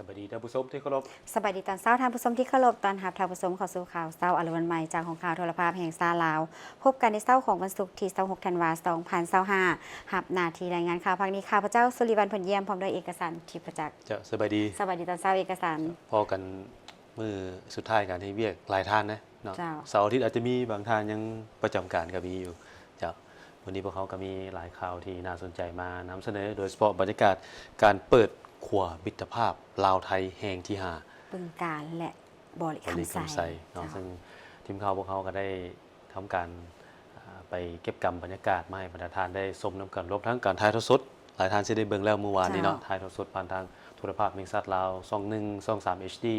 ສະບາຍດີທ່ານຜູ້ຊົມທີ່ເຄົາລົບ. ສະບາຍດີຕອນເຊົ້າທ່ານຜູ້ຊົມທີ່ເຄົາລົບ. ຕ້ອນຮັບທ່ານຜູ້ຊົມເຂົ້າສູ່ຂ່າວເຊົ້າອາລຸນວັນໃໝ່ ຈາກຫ້ອງຂ່າວໂທລະພາບແຫ່ງຊາດລາວ. ພົບກັນໃນເຊົ້າຂອງວັນສຸກທີຊາວຫົກທັນວາສອງພັນຊາວຫ້າ ຮັບໜ້າທີ່ລາຍງານຂ່າວພາກນີ້ ຂ້າພະເຈົ້າ ສຸລິວັນ ຜົນຢ້ຽມ ພ້ອມດ້ວຍເອກະສັນ ທິບປະຈັກ. ເຈົ້າ ສະບາຍດີ. ສະບາຍດີຕອນເຊົ້າເອກະສັນ. ພໍ້ກັນມື້ສຸດທ້າຍການເຮັດວຽກຫຼາຍທ່ານເນາະ. ເຈົ້າ. ເສົາອາທິດອາດຈະມີບາງທ່ານຍັງປະຈຳການກໍມີຢູ່. ເຈົ້າ. ມື້ນີ້ພວກເຮົາກໍມີຫຼາຍຂ່າວທີ່ໜ້າສົນໃຈມານຳສະເໜີ, ໂດຍສະເພາະບັນຍາກາດການເປີດຂົວມິດຕະພາບລາວໄທແຫ່ງທີຫ້າ ບຶງການ ແລະ ບໍລິຄຳໄຊ ບໍລິຄຳໄຊເນາະ. ເຈົ້າ. ເຊິ່ງທີມຂ່າວພວກເຮົາກໍໄດ້ທຳການ ອາ ໄປເກັບກຳບັນຍາກາດມາໃຫ້ບັນດາທ່ານໄດ້ຊົມນຳກັນ, ລວມທັງການຖ່າຍທອດສົດ ຫຼາຍທ່ານຊິໄດ້ເບິ່ງແລ້ວມື້ວານນີ້ເນາະ. ເຈົ້າ. ຖ່າຍທອດສົດຜ່ານທາງໂທລະພາບແຫ່ງຊາດລາວ ຊ່ອງໜຶ່ງ ຊ່ອງສາມ ເອັດດີ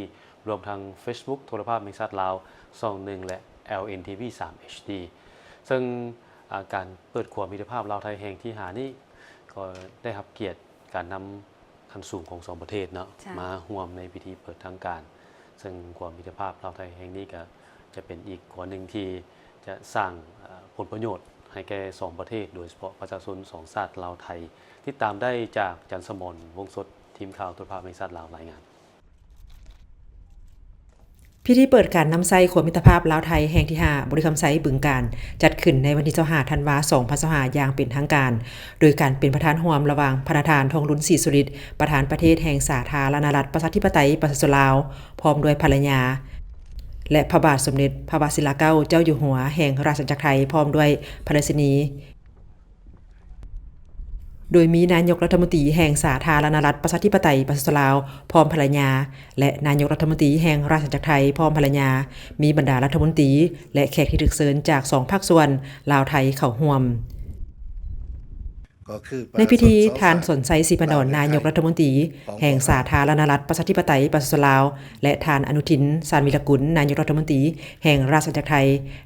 ລວມທັງ Facebook ໂທລະພາບແຫ່ງຊາດລາວ ຊ່ອງໜຶ່ງ ແລະ ແອລເອັນທີວີສາມ ເອັດດີ. ເຊິ່ງ ອາ ການເປີດຂົວມິດຕະພາບລາວໄທແຫ່ງທີຫ້ານີ້ ກໍໄດ້ຮັບກຽດການນຳຂັ້ນສູງຂອງສອງປະເທດເນາະ ເຈົ້າ ມາຮ່ວມໃນພິທີເປີດທາງການ. ເຊິ່ງຂົວມິດຕະພາບລາວໄທແຫ່ງນີ້ກໍຈະເປັນອີກຂົວໜຶ່ງທີ່ຈະສ້າງ ອາ ຜົນປະໂຫຍດໃຫ້ແກ່ສອງປະເທດ, ໂດຍສະເພາະປະຊາຊົນສອງຊາດລາວໄທ. ຕິດຕາມໄດ້ຈາກ ຈັນສະໝອນ ວົງສົດ, ທີມຂ່າວໂທລະພາບແຫ່ງຊາດລາວລາຍງານ. ພິທີເປີດການນຳໃຊ້ຂົວມິດຕະພາບລາວໄທແຫ່ງທີຫ້າ ບໍລິຄຳໄຊ ບຶງການ ຈັດຂຶ້ນໃນວັນທີຊາວຫ້າທັນວາສອງພັນຊາວຫ້າຢ່າງເປັນທາງການ ໂດຍການເປັນປະທານຮ່ວມລະຫວ່າງທ່ານ ທອງລຸນ ສີສຸລິດ ປະທານປະເທດແຫ່ງສາທາລະນະລັດ ປະຊາທິປະໄຕ ປະຊາຊົນລາວ ພ້ອມດ້ວຍພັນລະຍາ ແລະ ພະບາດສົມເດັດພະວະຊິລາເກົ້າ ເຈົ້າຢູ່ຫົວແຫ່ງລາຊະອານາຈັກໄທ ພ້ອມດ້ວຍພະລາຊິນີ ໂດຍມີນາຍົກລັດຖະມົນຕີແຫ່ງສາທາລະນະລັດ ປະຊາທິປະໄຕ ປະຊາຊົນລາວ ພ້ອມພັນລະຍາ ແລະ ນາຍົກລັດຖະມົນຕີແຫ່ງລາຊະອານາຈັກໄທ ພ້ອມພັນລະຍາ, ມີບັນດາລັດຖະມົນຕີ ແລະ ແຂກທີ່ຖືກເຊີນຈາກສອງພາກສ່ວນ ລາວ-ໄທ ເຂົ້າຮ່ວມ. ໃນພິທີ, ທ່ານ ສອນໄຊ ສີພັນດອນ ນາຍົກລັດຖະມົນຕີແຫ່ງສາທາລະນະລັດ ປະຊາທິປະໄຕ ປະຊາຊົນລາວ ແລະ ທ່ານ ອະນຸທິນ ຊານວີລະກຸນ ນາຍົກລັດຖະມົນຕີແຫ່ງລາຊະອານາຈັກໄທ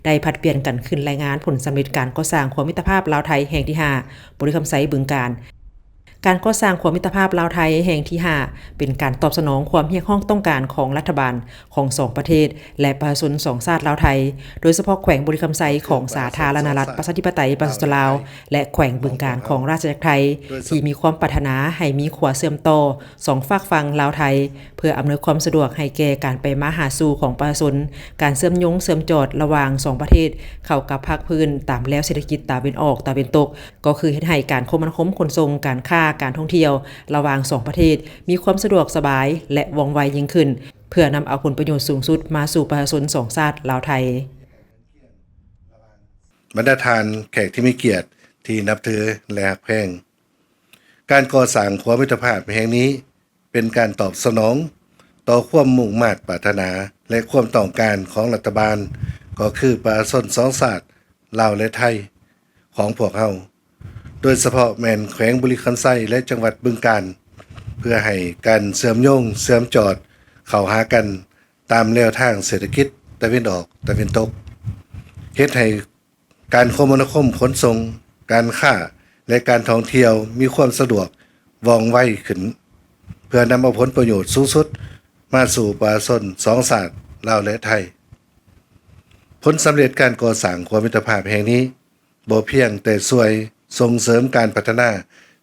ໄດ້ຜັດປ່ຽນກັນຂຶ້ນລາຍງານຜົນສຳເລັດການກໍ່ສ້າງຂົວມິດຕະພາບລາວ-ໄທແຫ່ງທີຫ້າ ບໍລິຄຳໄຊ ບຶງການ. ການກໍ່ສ້າງຂົວມິດຕະພາບລາວ-ໄທແຫ່ງທີຫ້າ ເປັນການຕອບສະໜອງຄວາມຮຽກຮ້ອງຕ້ອງການຂອງລັດຖະບານຂອງສອງປະເທດ ແລະ ປະຊາຊົນສອງຊາດລາວ-ໄທ, ໂດຍສະເພາະແຂວງບໍລິຄຳໄຊຂອງສາທາລະນະລັດ ປະຊາທິປະໄຕ ປະຊາຊົນລາວ ແລະ ແຂວງບຶງການຂອງລາຊະອານາຈັກໄທ ທີ່ມີຄວາມປາດຖະໜາໃຫ້ມີຂົວເຊື່ອມຕໍ່ສອງຟາກຝັ່ງລາວ-ໄທ ເພື່ອອຳນວຍຄວາມສະດວກໃຫ້ແກ່ການໄປມາຫາສູ່ຂອງປະຊາຊົນ, ການເຊື່ອມໂຍງເຊື່ອມຈອດລະຫວ່າງສອງປະເທດເຂົ້າກັບພາກພື້ນຕາມແລວເສດຖະກິດຕາເວັນອອກຕາເວັນຕົກ, ກໍຄືເຮັດໃຫ້ການຄົມມະນາຄົມຂົນສົ່ງ, ການຄ້າ, ການທ່ອງທ່ຽວລະຫວ່າງສອງປະເທດມີຄວາມສະດວກສະບາຍ ແລະ ວ່ອງໄວຍິ່ງຂຶ້ນ, ເພື່ອນຳເອົາຜົນປະໂຫຍດສູງສຸດມາສູ່ປະຊາຊົນສອງຊາດລາວ-ໄທ. ບັນດາທ່ານແຂກທີ່ມີກຽດທີ່ນັບຖື ແລະ ຮັກແພງ, ການກໍ່ສ້າງຂົວມິດຕະພາບແຫ່ງນີ້ ເປັນການຕອບສະໜອງຕໍ່ຄວາມມຸ່ງມາດປາດຖະໜາ ແລະ ຄວາມຕ້ອງການຂອງລັດຖະບານ, ກໍຄືປະຊາຊົນສອງຊາດ ລາວ ແລະ ໄທ ຂອງພວກເຮົາ, ໂດຍສະເພາະແມ່ນແຂວງບໍລິຄຳໄຊ ແລະ ຈັງຫວັດບຶງການ, ເພື່ອໃຫ້ການເຊື່ອມໂຍງເຊື່ອມຈອດເຂົ້າຫາກັນຕາມແລວທາງເສດຖະກິດຕາເວັນອອກຕາເວັນຕົກ, ເຮັດໃຫ້ ການຄົມມະນາຄົມຂົນສົ່ງ, ການຄ້າ ແລະ ການທ່ອງທ່ຽວມີຄວາມສະດວກວ່ອງໄວຂຶ້ນ, ເພື່ອນຳເອົາຜົນປະໂຫຍດສູງສຸດມາສູ່ປະຊາຊົນສອງຊາດ ລາວ ແລະ ໄທ. ຜົນສຳເລັດການກໍ່ສ້າງຂົວມິດຕະພາບແຫ່ງນີ້ ບໍ່ພຽງແຕ່ຊ່ວຍສົ່ງເສີມການພັດທະນາ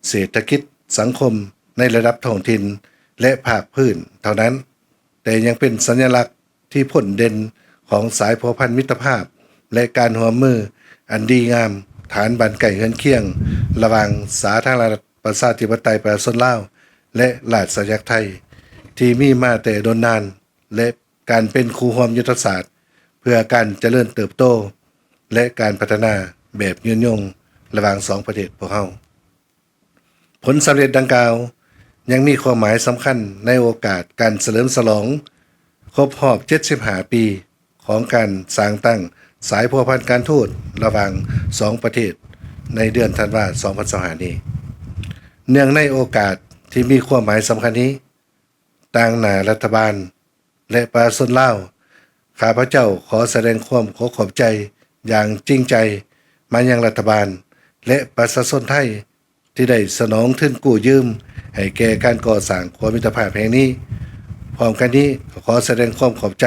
ເສດຖະກິດສັງຄົມໃນລະດັບທ້ອງຖິ່ນ ແລະ ພາກພື້ນເທົ່ານັ້ນ, ແຕ່ຍັງເປັນສັນຍະລັກທີ່ພົ້ນເດັ່ນຂອງສາຍພົວພັນມິດຕະພາບ ແລະ ການຮ່ວມມືອັນດີງາມ ຖານບ້ານໃກ້ເຮືອນຄຽງ ລະຫວ່າງສາທາລະນະລັດ ປະຊາທິປະໄຕ ປະຊາຊົນລາວ ແລະ ລາຊະອານາຈັກໄທ ທີ່ມີມາແຕ່ດົນນານ ແລະ ການເປັນຄູ່ຮ່ວມຍຸດທະສາດ ເພື່ອການຈະເລີນເຕີບໂຕ ແລະ ການພັດທະນາແບບຍືນຍົງ ລະຫວ່າງສອງປະເທດພວກເຮົາ. ຜົນສຳເລັດດັ່ງກ່າວ ຍັງມີຄວາມໝາຍສຳຄັນໃນໂອກາດການສະເຫຼີມສະຫຼອງຄົບຮອບເຈັດສິບຫ້າປີ ຂອງການສ້າງຕັ້ງສາຍພົວພັນການທູດລະຫວ່າງສອງປະເທດ ໃນເດືອນທັນວາ ສອງພັນຊາວຫ້ານີ້. ເນື່ອງໃນໂອກາດທີ່ມີຄວາມໝາຍສຳຄັນນີ້, ຕາງໜ້າລັດຖະບານ ແລະ ປະຊາຊົນລາວ, ຂ້າພະເຈົ້າຂໍສະແດງຄວາມຂໍຂອບໃຈຢ່າງຈິງໃຈມາຍັງລັດຖະບານ ແລະ ປະຊາຊົນໄທ ທີ່ໄດ້ສະໜອງທຶນກູ້ຢືມໃຫ້ແກ່ການກໍ່ສ້າງຂົວມິດຕະພາບແຫ່ງນີ້. ພ້ອມກັນນີ້, ກໍຂໍສະແດງຄວາມຂອບໃຈ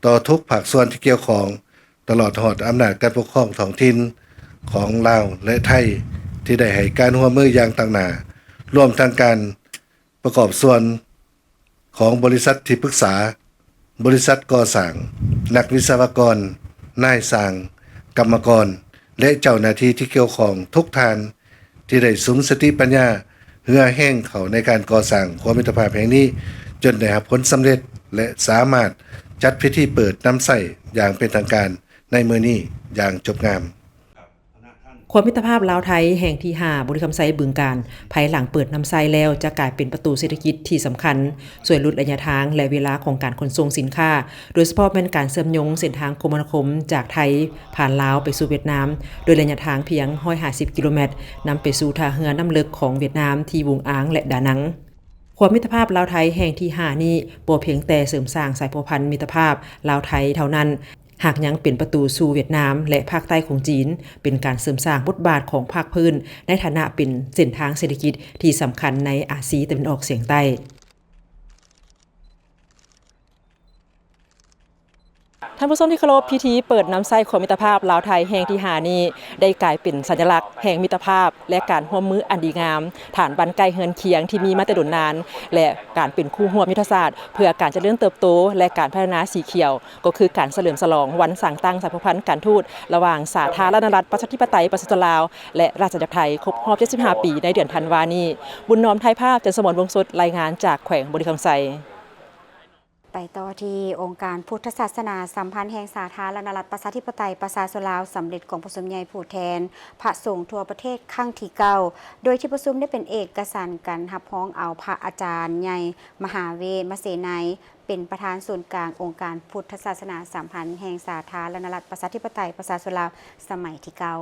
ຕໍ່ທຸກພາກສ່ວນທີ່ກ່ຽວຂ້ອງ, ຕະຫຼອດຮອດອຳນາດການປົກຄອງທ້ອງຖິ່ນຂອງລາວ ແລະ ໄທ ທີ່ໄດ້ໃຫ້ການຮ່ວມມືຢ່າງຕັ້ງໜ້າ, ລວມທັງການ ປະກອບສ່ວນ ຂອງບໍລິສັດທີ່ປຶກສາ, ບໍລິສັດກໍ່ສ້າງ, ນັກວິສະວະກອນ, ນາຍຊ່າງ, ກຳມະກອນ ແລະ ເຈົ້າໜ້າທີ່ທີ່ກ່ຽວຂ້ອງທຸກທ່ານ ທີ່ໄດ້ສຸມສະຕິປັນຍາເຫື່ອແຮງເຂົ້າໃນການກໍ່ສ້າງຂົວມິດຕະພາບແຫ່ງນີ້ ຈົນໄດ້ຮັບຜົນສຳເລັດ ແລະ ສາມາດຈັດພິທີເປີດນຳໃຊ້ຢ່າງເປັນທາງການໃນມື້ນີ້ຢ່າງຈົບງາມ. ຂົວມິດຕະພາບລາວໄທແຫ່ງທີຫ້າ ບໍລິຄຳໄຊ ບຶງການ ພາຍຫຼັງເປີດນຳໃຊ້ແລ້ວ ຈະກາຍເປັນປະຕູເສດຖະກິດທີ່ສຳຄັນ ຊ່ວຍຫຼຸດໄລຍະທາງ ແລະ ເວລາຂອງການຂົນສົ່ງສິນຄ້າ, ໂດຍສະເພາະແມ່ນການເຊື່ອມໂຍງເສັ້ນທາງຄົມມະນາຄົມຈາກໄທ ຜ່ານລາວໄປສູ່ຫວຽດນາມ ດ້ວຍໄລຍະທາງພຽງ ຮ້ອຍຫ້າສິບ ກິໂລແມັດ, ນຳໄປສູ່ທ່າເຮືອນ້ຳເລິກຂອງຫວຽດນາມທີ່ວຸງອາງ ແລະ ດານັງ. ຂົວມິດຕະພາບລາວໄທແຫ່ງທີຫ້ານີ້ ບໍ່ພຽງແຕ່ເສີມສ້າງສາຍພົວພັນມິດຕະພາບລາວໄທເທົ່ານັ້ນ, ຫາກຍັງເປັນປະຕູສູ່ຫວຽດນາມ ແລະ ພາກໃຕ້ຂອງຈີນ, ເປັນການເສີມສ້າງບົດບາດຂອງພາກພື້ນໃນຖານະເປັນເສັ້ນທາງເສດຖະກິດທີ່ສຳຄັນໃນອາຊີຕາເວັນອອກສຽງໃຕ້. ທ່ານຜູ້ຊົມທີ່ເຄົາລົບ, ພິທີເປີດນຳໃຊ້ຂົວມິດຕະພາບລາວໄທແຫ່ງທີຫ້ານີ້ ໄດ້ກາຍເປັນສັນຍະລັກແຫ່ງມິດຕະພາບ ແລະ ການຮ່ວມມືອັນດີງາມ ຖານບ້ານໃກ້ເຮືອນຄຽງທີ່ມີມາແຕ່ດົນນານ ແລະ ການເປັນຄູ່ຮ່ວມຍຸດທະສາດເພື່ອການຈະເລີນເຕີບໂຕ ແລະ ການພັດທະນາສີຂຽວ ກໍຄືການສະເຫຼີມສະຫຼອງວັນສ້າງຕັ້ງສະຫະພັນການທູດ ລະຫວ່າງສາທາລະນະລັດ ປະຊາທິປະໄຕ ປະຊາຊົນລາວ ແລະ ລາຊະອານາຈັກໄທ ຄົບຮອບເຈັດສິບຫ້າປີໃນເດືອນທັນວານີ້. ບຸນນອມ ໄທພາບ, ຈັນສະໝອນ ວົງສົດ, ລາຍງານຈາກແຂວງບໍລິຄຳໄຊ. ໄປຕໍ່ທີ່ອົງການພຸດທະສາສະໜາສຳພັນແຫ່ງສາທາລະນະລັດ ປະຊາທິປະໄຕ ປະຊາຊົນລາວ ສຳເລັດກອງປະຊຸມໃຫຍ່ຜູ້ແທນພະສົງທົ່ວປະເທດຄັ້ງທີເກົ້າ ໂດຍທີ່ປະຊຸມໄດ້ເປັນເອກະສັນກັນຮັບຮອງເອົາພະອາຈານໃຫຍ່ ມະຫາເວດ ມະເສໄນ ເປັນປະທານສູນກາງອົງການພຸດທະສາສະໜາສຳພັນແຫ່ງສາທາລະນະລັດ ປະຊາທິປະໄຕ ປະຊາຊົນລາວ ສະໄໝທີເກົ້າ.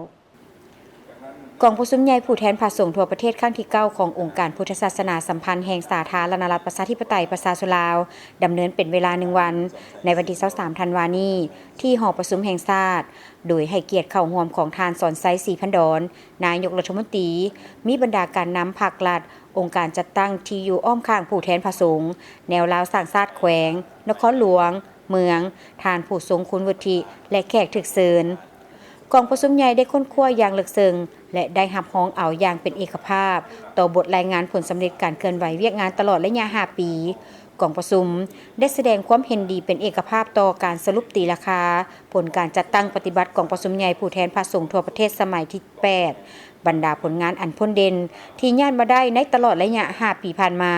ກອງປະຊຸມໃຫຍ່ຜູ້ແທນພະສົງທົ່ວປະເທດຄັ້ງທີເກົ້າ ຂອງອົງການພຸດທະສາສະໜາສຳພັນແຫ່ງສາທາລະນະລັດ ປະຊາທິປະໄຕ ປະຊາຊົນລາວ ດຳເນີນເປັນເວລາໜຶ່ງວັນ ໃນວັນທີຊາວສາມ ທັນວານີ້ ທີ່ຫໍປະຊຸມແຫ່ງຊາດ, ໂດຍໃຫ້ກຽດເຂົ້າຮ່ວມຂອງທ່ານ ສອນໄຊ ສີພັນດອນ ນາຍົກລັດຖະມົນຕີ, ມີບັນດາການນຳພັກລັດ, ອົງການຈັດຕັ້ງທີ່ຢູ່ອ້ອມຂ້າງຜູ້ແທນພະສົງ, ແນວລາວສ້າງຊາດແຂວງ, ນະຄອນຫຼວງ, ເມືອງ, ທ່ານຜູ້ຊົງຄຸນວຸດທິ ແລະ ແຂກຖືກເຊີນ. ກອງປະຊຸມໃຫຍ່ໄດ້ຄົ້ນຄວ້າຢ່າງເລິກເຊິ່ງ ແລະ ໄດ້ຮັບຮອງເອົາຢ່າງເປັນເອກະພາບຕໍ່ບົດລາຍງານຜົນສຳເລັດການເຄື່ອນໄຫວວຽກງານຕະຫຼອດໄລຍະຫ້າປີ. ກອງປະຊຸມໄດ້ສະແດງຄວາມເຫັນດີເປັນເອກະພາບຕໍ່ການສະຫຼຸບຕີລາຄາຜົນການຈັດຕັ້ງປະຕິບັດກອງປະຊຸມໃຫຍ່ຜູ້ແທນພະສົງທົ່ວປະເທດສະໄໝທີແປດ. ບັນດາຜົນງານອັນພົ້ນເດັ່ນທີ່ຍາດມາໄດ້ໃນຕະຫຼອດໄລຍະຫ້າປີຜ່ານມາ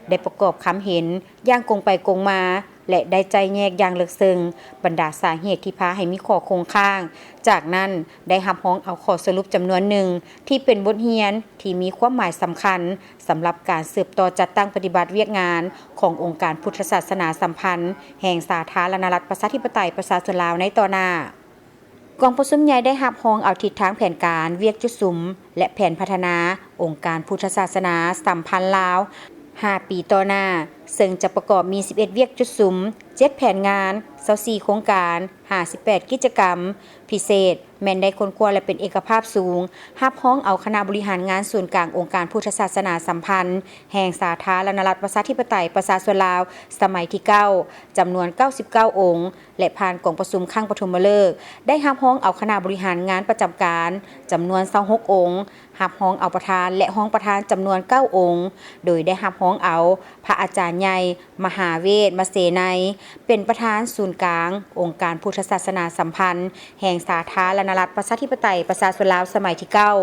ໄດ້ປະກອບຄຳເຫັນຢ່າງກົງໄປກົງມາ ແລະ ໄດ້ໄຈ້ແຍກຢ່າງເລິກເຊິ່ງບັນດາສາເຫດທີ່ພາໃຫ້ມີຂໍ້ຄົງຄ້າງ. ຈາກນັ້ນໄດ້ຮັບຮອງເອົາຂໍ້ສະຫຼຸບຈຳນວນໜຶ່ງທີ່ເປັນບົດຮຽນທີ່ມີຄວາມໝາຍສຳຄັນ ສຳລັບການສືບຕໍ່ຈັດຕັ້ງປະຕິບັດວຽກງານຂອງອົງການພຸດທະສາສະໜາສຳພັນແຫ່ງສາທາລະນະລັດ ປະຊາທິປະໄຕ ປະຊາຊົນລາວໃນຕໍ່ໜ້າ. ກອງປະຊຸມໃຫຍ່ໄດ້ຮັບຮອງເອົາທິດທາງແຜນການ, ວຽກຈຸດສຸມ ແລະ ແຜນພັດທະນາອົງການພຸດທະສາສະໜາສຳພັນລາວຫ້າປີຕໍ່ໜ້າ, ເຊິ່ງຈະປະກອບມີສິບເອັດວຽກຈຸດສຸມ, ເຈັດແຜນງານ, ຊາວສີ່ໂຄງການ, ຫ້າສິບແປດກິດຈະກຳ. ພິເສດແມ່ນໄດ້ຄົ້ນຄວ້າ ແລະ ເປັນເອກະພາບສູງ, ຮັບຮອງເອົາຄະນະບໍລິຫານງານສູນກາງອົງການພຸດທະສາສະໜາສຳພັນແຫ່ງສາທາລະນະລັດ ປະຊາທິປະໄຕ ປະຊາຊົນລາວ ສະໄໝທີເກົ້າ ຈຳນວນເກົ້າສິບເກົ້າອົງ ແລະ ຜ່ານກອງປະຊຸມຄັ້ງປະຖົມມະເລີກ, ໄດ້ຮັບຮອງເອົາຄະນະບໍລິຫານງານປະຈຳການຈຳນວນຊາວຫົກອົງ, ຮັບຮອງເອົາປະທານ ແລະ ຮອງປະທານຈຳນວນເກົ້າອົງ, ໂດຍໄດ້ຮັບຮອງເອົາພະອາຈານໃຫຍ່ ມະຫາເວດ ມະເສໄນ ເປັນປະທານສູນກາງອົງການພຸດທະສາສະໜາສຳພັນແຫ່ງສາທາລະນະລັດ ປະຊາທິປະໄຕ ປະຊາຊົນລາວ ສະໄໝທີເກົ້າ,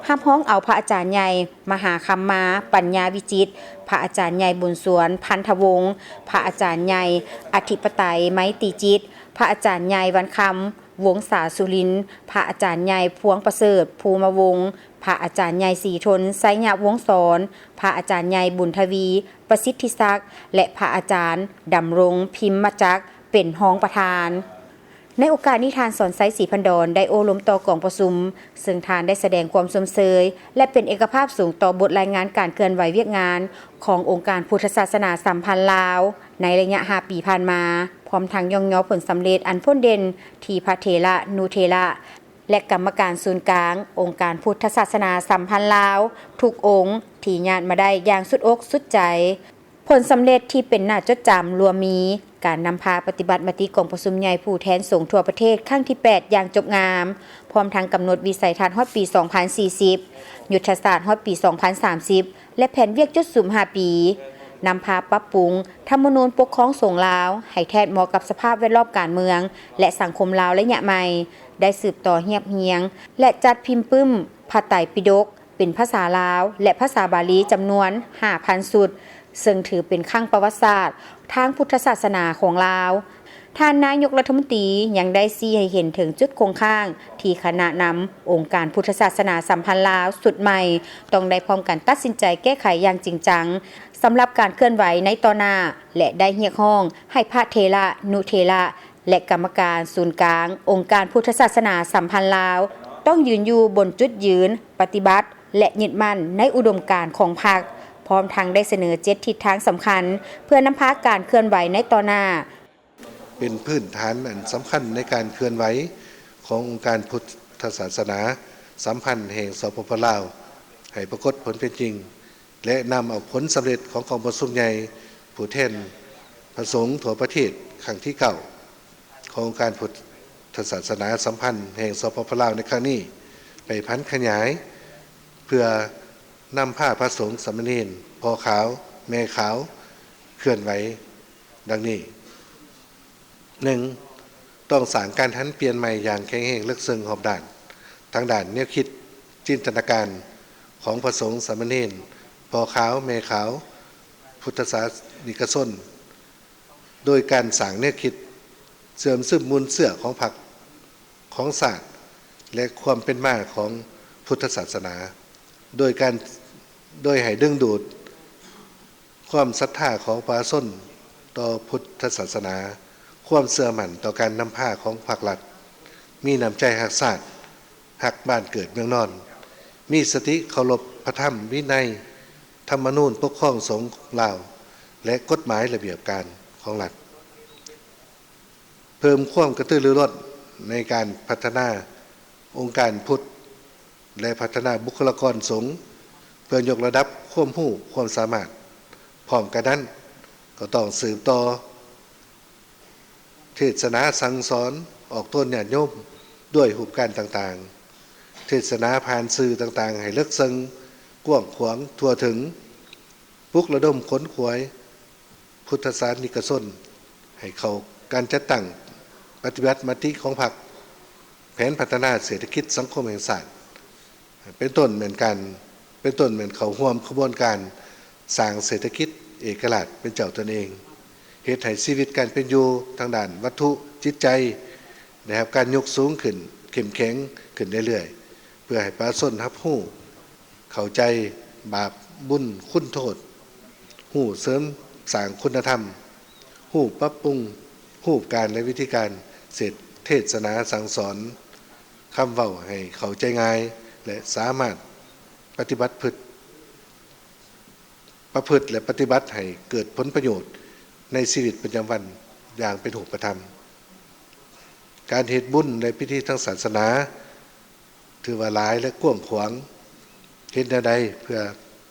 ຮັບຮອງເອົາພະອາຈານໃຫຍ່ ມະຫາຄຳມາ ປັນຍາວິຈິດ, ພະອາຈານໃຫຍ່ ບຸນສວນ ພັນທະວົງ, ພະອາຈານໃຫຍ່ ອະທິປະໄຕ ໄມຕີຈິດ, ພະອາຈານໃຫຍ່ ວັນຄຳ ວົງສາສຸລິນ, ພະອາຈານໃຫຍ່ ພວງປະເສີດ ພູມະວົງ, ພະອາຈານໃຫຍ່ ສີທົນ ໄຊຍະວົງສອນ, ພະອາຈານໃຫຍ່ ບຸນທະວີ ປະສິດທິສັກ ແລະ ພະອາຈານ ດຳລົງ ພິມມະຈັກ ເປັນຮອງປະທານ. ໃນໂອກາດນີ້ ທ່ານ ສອນໄຊ ສີພັນດອນ ໄດ້ໂອ້ລົມຕໍ່ກອງປະຊຸມ, ເຊິ່ງທ່ານໄດ້ສະແດງຄວາມຊົມເຊີຍ ແລະ ເປັນເອກະພາບສູງຕໍ່ບົດລາຍງານການເຄື່ອນໄຫວວຽກງານຂອງອົງການພຸດທະສາສະໜາສຳພັນລາວ ໃນໄລຍະຫ້າປີຜ່ານມາ, ພ້ອມທັງຍ້ອງຍໍຜົນສຳເລັດອັນພົ້ນເດັ່ນທີ່ພະເຖລະນຸເຖລະ ແລະ ກຳມະການສູນກາງອົງການພຸດທະສາສະໜາສຳພັນລາວທຸກອົງທີ່ຍາດມາໄດ້ຢ່າງສຸດອົກສຸດໃຈ. ຜົນສຳເລັດທີ່ເປັນໜ້າຈົດຈຳລວມມີ ການນຳພາປະຕິບັດມະຕິກອງປະຊຸມໃຫຍ່ຜູ້ແທນສົງທົ່ວປະເທດຄັ້ງທີແປດຢ່າງຈົບງາມ, ພ້ອມທັງກຳນົດວິໄສທັດຮອດປີສອງພັນສີ່ສິບ, ຍຸດທະສາດຮອດປີສອງພັນສາມສິບ ແລະ ແຜນວຽກຈຸດສຸມຫ້າປີ. ນຳພາປັບປຸງທຳມະນູນປົກຄອງສົງລາວໃຫ້ແທດເໝາະກັບສະພາບແວດລ້ອມການເມືອງ ແລະ ສັງຄົມລາວໄລຍະໃໝ່, ໄດ້ສືບຕໍ່ຮຽບຮຽງ ແລະ ຈັດພິມປຶ້ມພະໄຕປິດົກ ເປັນພາສາລາວ ແລະ ພາສາບາລີຈຳນວນຫ້າພັນຊຸດ, ເຊິ່ງຖືເປັນຄັ້ງປະຫວັດສາດທາງພຸດທະສາສະໜາຂອງລາວ. ທ່ານນາຍົກລັດຖະມົນຕີຍັງໄດ້ຊີ້ໃຫ້ເຫັນເຖິງຈຸດຄົງຄ້າງທີ່ຄະນະນຳອົງການພຸດທະສາສະໜາສຳພັນລາວຊຸດໃໝ່ ຕ້ອງໄດ້ພ້ອມກັນຕັດສິນໃຈແກ້ໄຂຢ່າງຈິງຈັງ ສຳລັບການເຄື່ອນໄຫວໃນຕໍ່ໜ້າ ແລະ ໄດ້ຮຽກຮ້ອງໃຫ້ພະເຖລະນຸເຖລະ ແລະ ກຳມະການສູນກາງອົງການພຸດທະສາສະໜາສຳພັນລາວ ຕ້ອງຢືນຢູ່ບົນຈຸດຢືນປະຕິບັດ ແລະ ຍຶດໝັ້ນໃນອຸດົມການຂອງພັກ, ພ້ອມທັງໄດ້ສະເໜີເຈັດທິດທາງສຳຄັນ ເພື່ອນຳພາການເຄື່ອນໄຫວໃນຕໍ່ໜ້າ. ເປັນພື້ນຖານອັນສຳຄັນໃນການເຄື່ອນໄຫວຂອງອົງການພຸດທະສາສະໜາສຳພັນແຫ່ງ ສປປ ລາວ ໃຫ້ປາກົດຜົນເປັນຈິງ ແລະ ນຳເອົາຜົນສຳເລັດຂອງກອງປະຊຸມໃຫຍ່ຜູ້ແທນພະສົງທົ່ວປະເທດຄັ້ງທີເກົ້າ ຂອງອົງການພຸດທະສາສະໜາສຳພັນແຫ່ງ ສປປ ລາວ ໃນຄັ້ງນີ້ ໄປຜັນຂະຫຍາຍ ເພື່ອນຳພາພະສົງສາມະເນນ ພໍ່ຂາວ ແມ່ຂາວ ເຄື່ອນໄຫວ ດັ່ງນີ້: ໜຶ່ງ, ຕ້ອງສ້າງການຫັນປ່ຽນໃໝ່ຢ່າງແຂງແຮງເລິກເຊິ່ງຮອບດ້ານ ທາງດ້ານແນວຄິດ, ຈິນຕະນາການຂອງພະສົງສາມະເນນ, ພໍ່ຂາວ ແມ່ຂາວ, ພຸດທະສາສະນິກະຊົນ, ໂດຍການສ້າງແນວຄິດເຊື່ອມຊຶມມູນເຊື້ອຂອງພັກ, ຂອງຊາດ ແລະ ຄວາມເປັນມາຂອງພຸດທະສາສະໜາ, ໂດຍການ, ໂດຍໃຫ້ດຶງດູດຄວາມສັດທາຂອງປະຊາຊົນຕໍ່ພຸດທະສາສະໜາ, ຄວາມເຊື່ອໝັ້ນຕໍ່ການນຳພາຂອງພາກລັດ, ມີນ້ຳໃຈຮັກຊາດ, ຮັກບ້ານເກີດເມືອງນອນ, ມີສະຕິເຄົາລົບພະທຳວິໄນ, ທຳມະນູນປົກຄອງສົງລາວ ແລະ ກົດໝາຍລະບຽບການຂອງລັດ. ເພີ່ມຄວາມກະຕືລືລົ້ນໃນການພັດທະນາອົງການພຸດ ແລະ ພັດທະນາບຸກຄະລາກອນສົງ ເພື່ອຍົກລະດັບຄວາມຮູ້ຄວາມສາມາດ. ພ້ອມກັນນັ້ນ, ກໍຕ້ອງສືບຕໍ່ເທດສະໜາສັ່ງສອນອອກຕົນຍາດໂຍມດ້ວຍຮູບການຕ່າງໆ, ເທດສະໜາຜ່ານສື່ຕ່າງໆໃຫ້ເລິກເຊິ່ງ, ກວ້າງຂວາງ, ທົ່ວເຖິງ, ປຸກລະດົມຂົນຂວາຍ ພຸດທະສາສະນິກະຊົນໃຫ້ເຂົ້າການຈັດຕັ້ງປະຕິບັດມະຕິຂອງພັກ, ແຜນພັດທະນາເສດຖະກິດສັງຄົມແຫ່ງຊາດ ເປັນຕົ້ນແມ່ນການ, ເປັນຕົ້ນແມ່ນເຂົ້າຮ່ວມຂະບວນການສ້າງເສດຖະກິດເອກະລາດເປັນເຈົ້າຕົນເອງ, ເຮັດໃຫ້ຊີວິດການເປັນຢູ່ທາງດ້ານວັດຖຸຈິດໃຈໄດ້ຮັບການຍົກສູງຂຶ້ນ, ເຂັ້ມແຂງຂຶ້ນເລື້ອຍໆ, ເພື່ອໃຫ້ປະຊາຊົນຮັບຮູ້ ເຂົ້າໃຈບາບບຸນຄຸນໂທດ, ຮູ້ເສີມສ້າງຄຸນນະທຳ, ຮູ້ປັບປຸງຮູບການ ແລະ ວິທີການເສດ ເທດສະໜາສັ່ງສອນ, ຄຳເວົ້າໃຫ້ເຂົ້າໃຈງ່າຍ ແລະ ສາມາດປະຕິບັດພຶດ, ປະພຶດ ແລະ ປະຕິບັດໃຫ້ເກີດຜົນປະໂຫຍດໃນຊີວິດປະຈຳວັນຢ່າງເປັນຮູບປະທຳ. ການເຮັດບຸນ ແລະ ພິທີທາງສາສະໜາ ຖືວ່າຫຼາຍ ແລະ ກວ້າງຂວາງ. ເຮັດແນວໃດເພື່ອ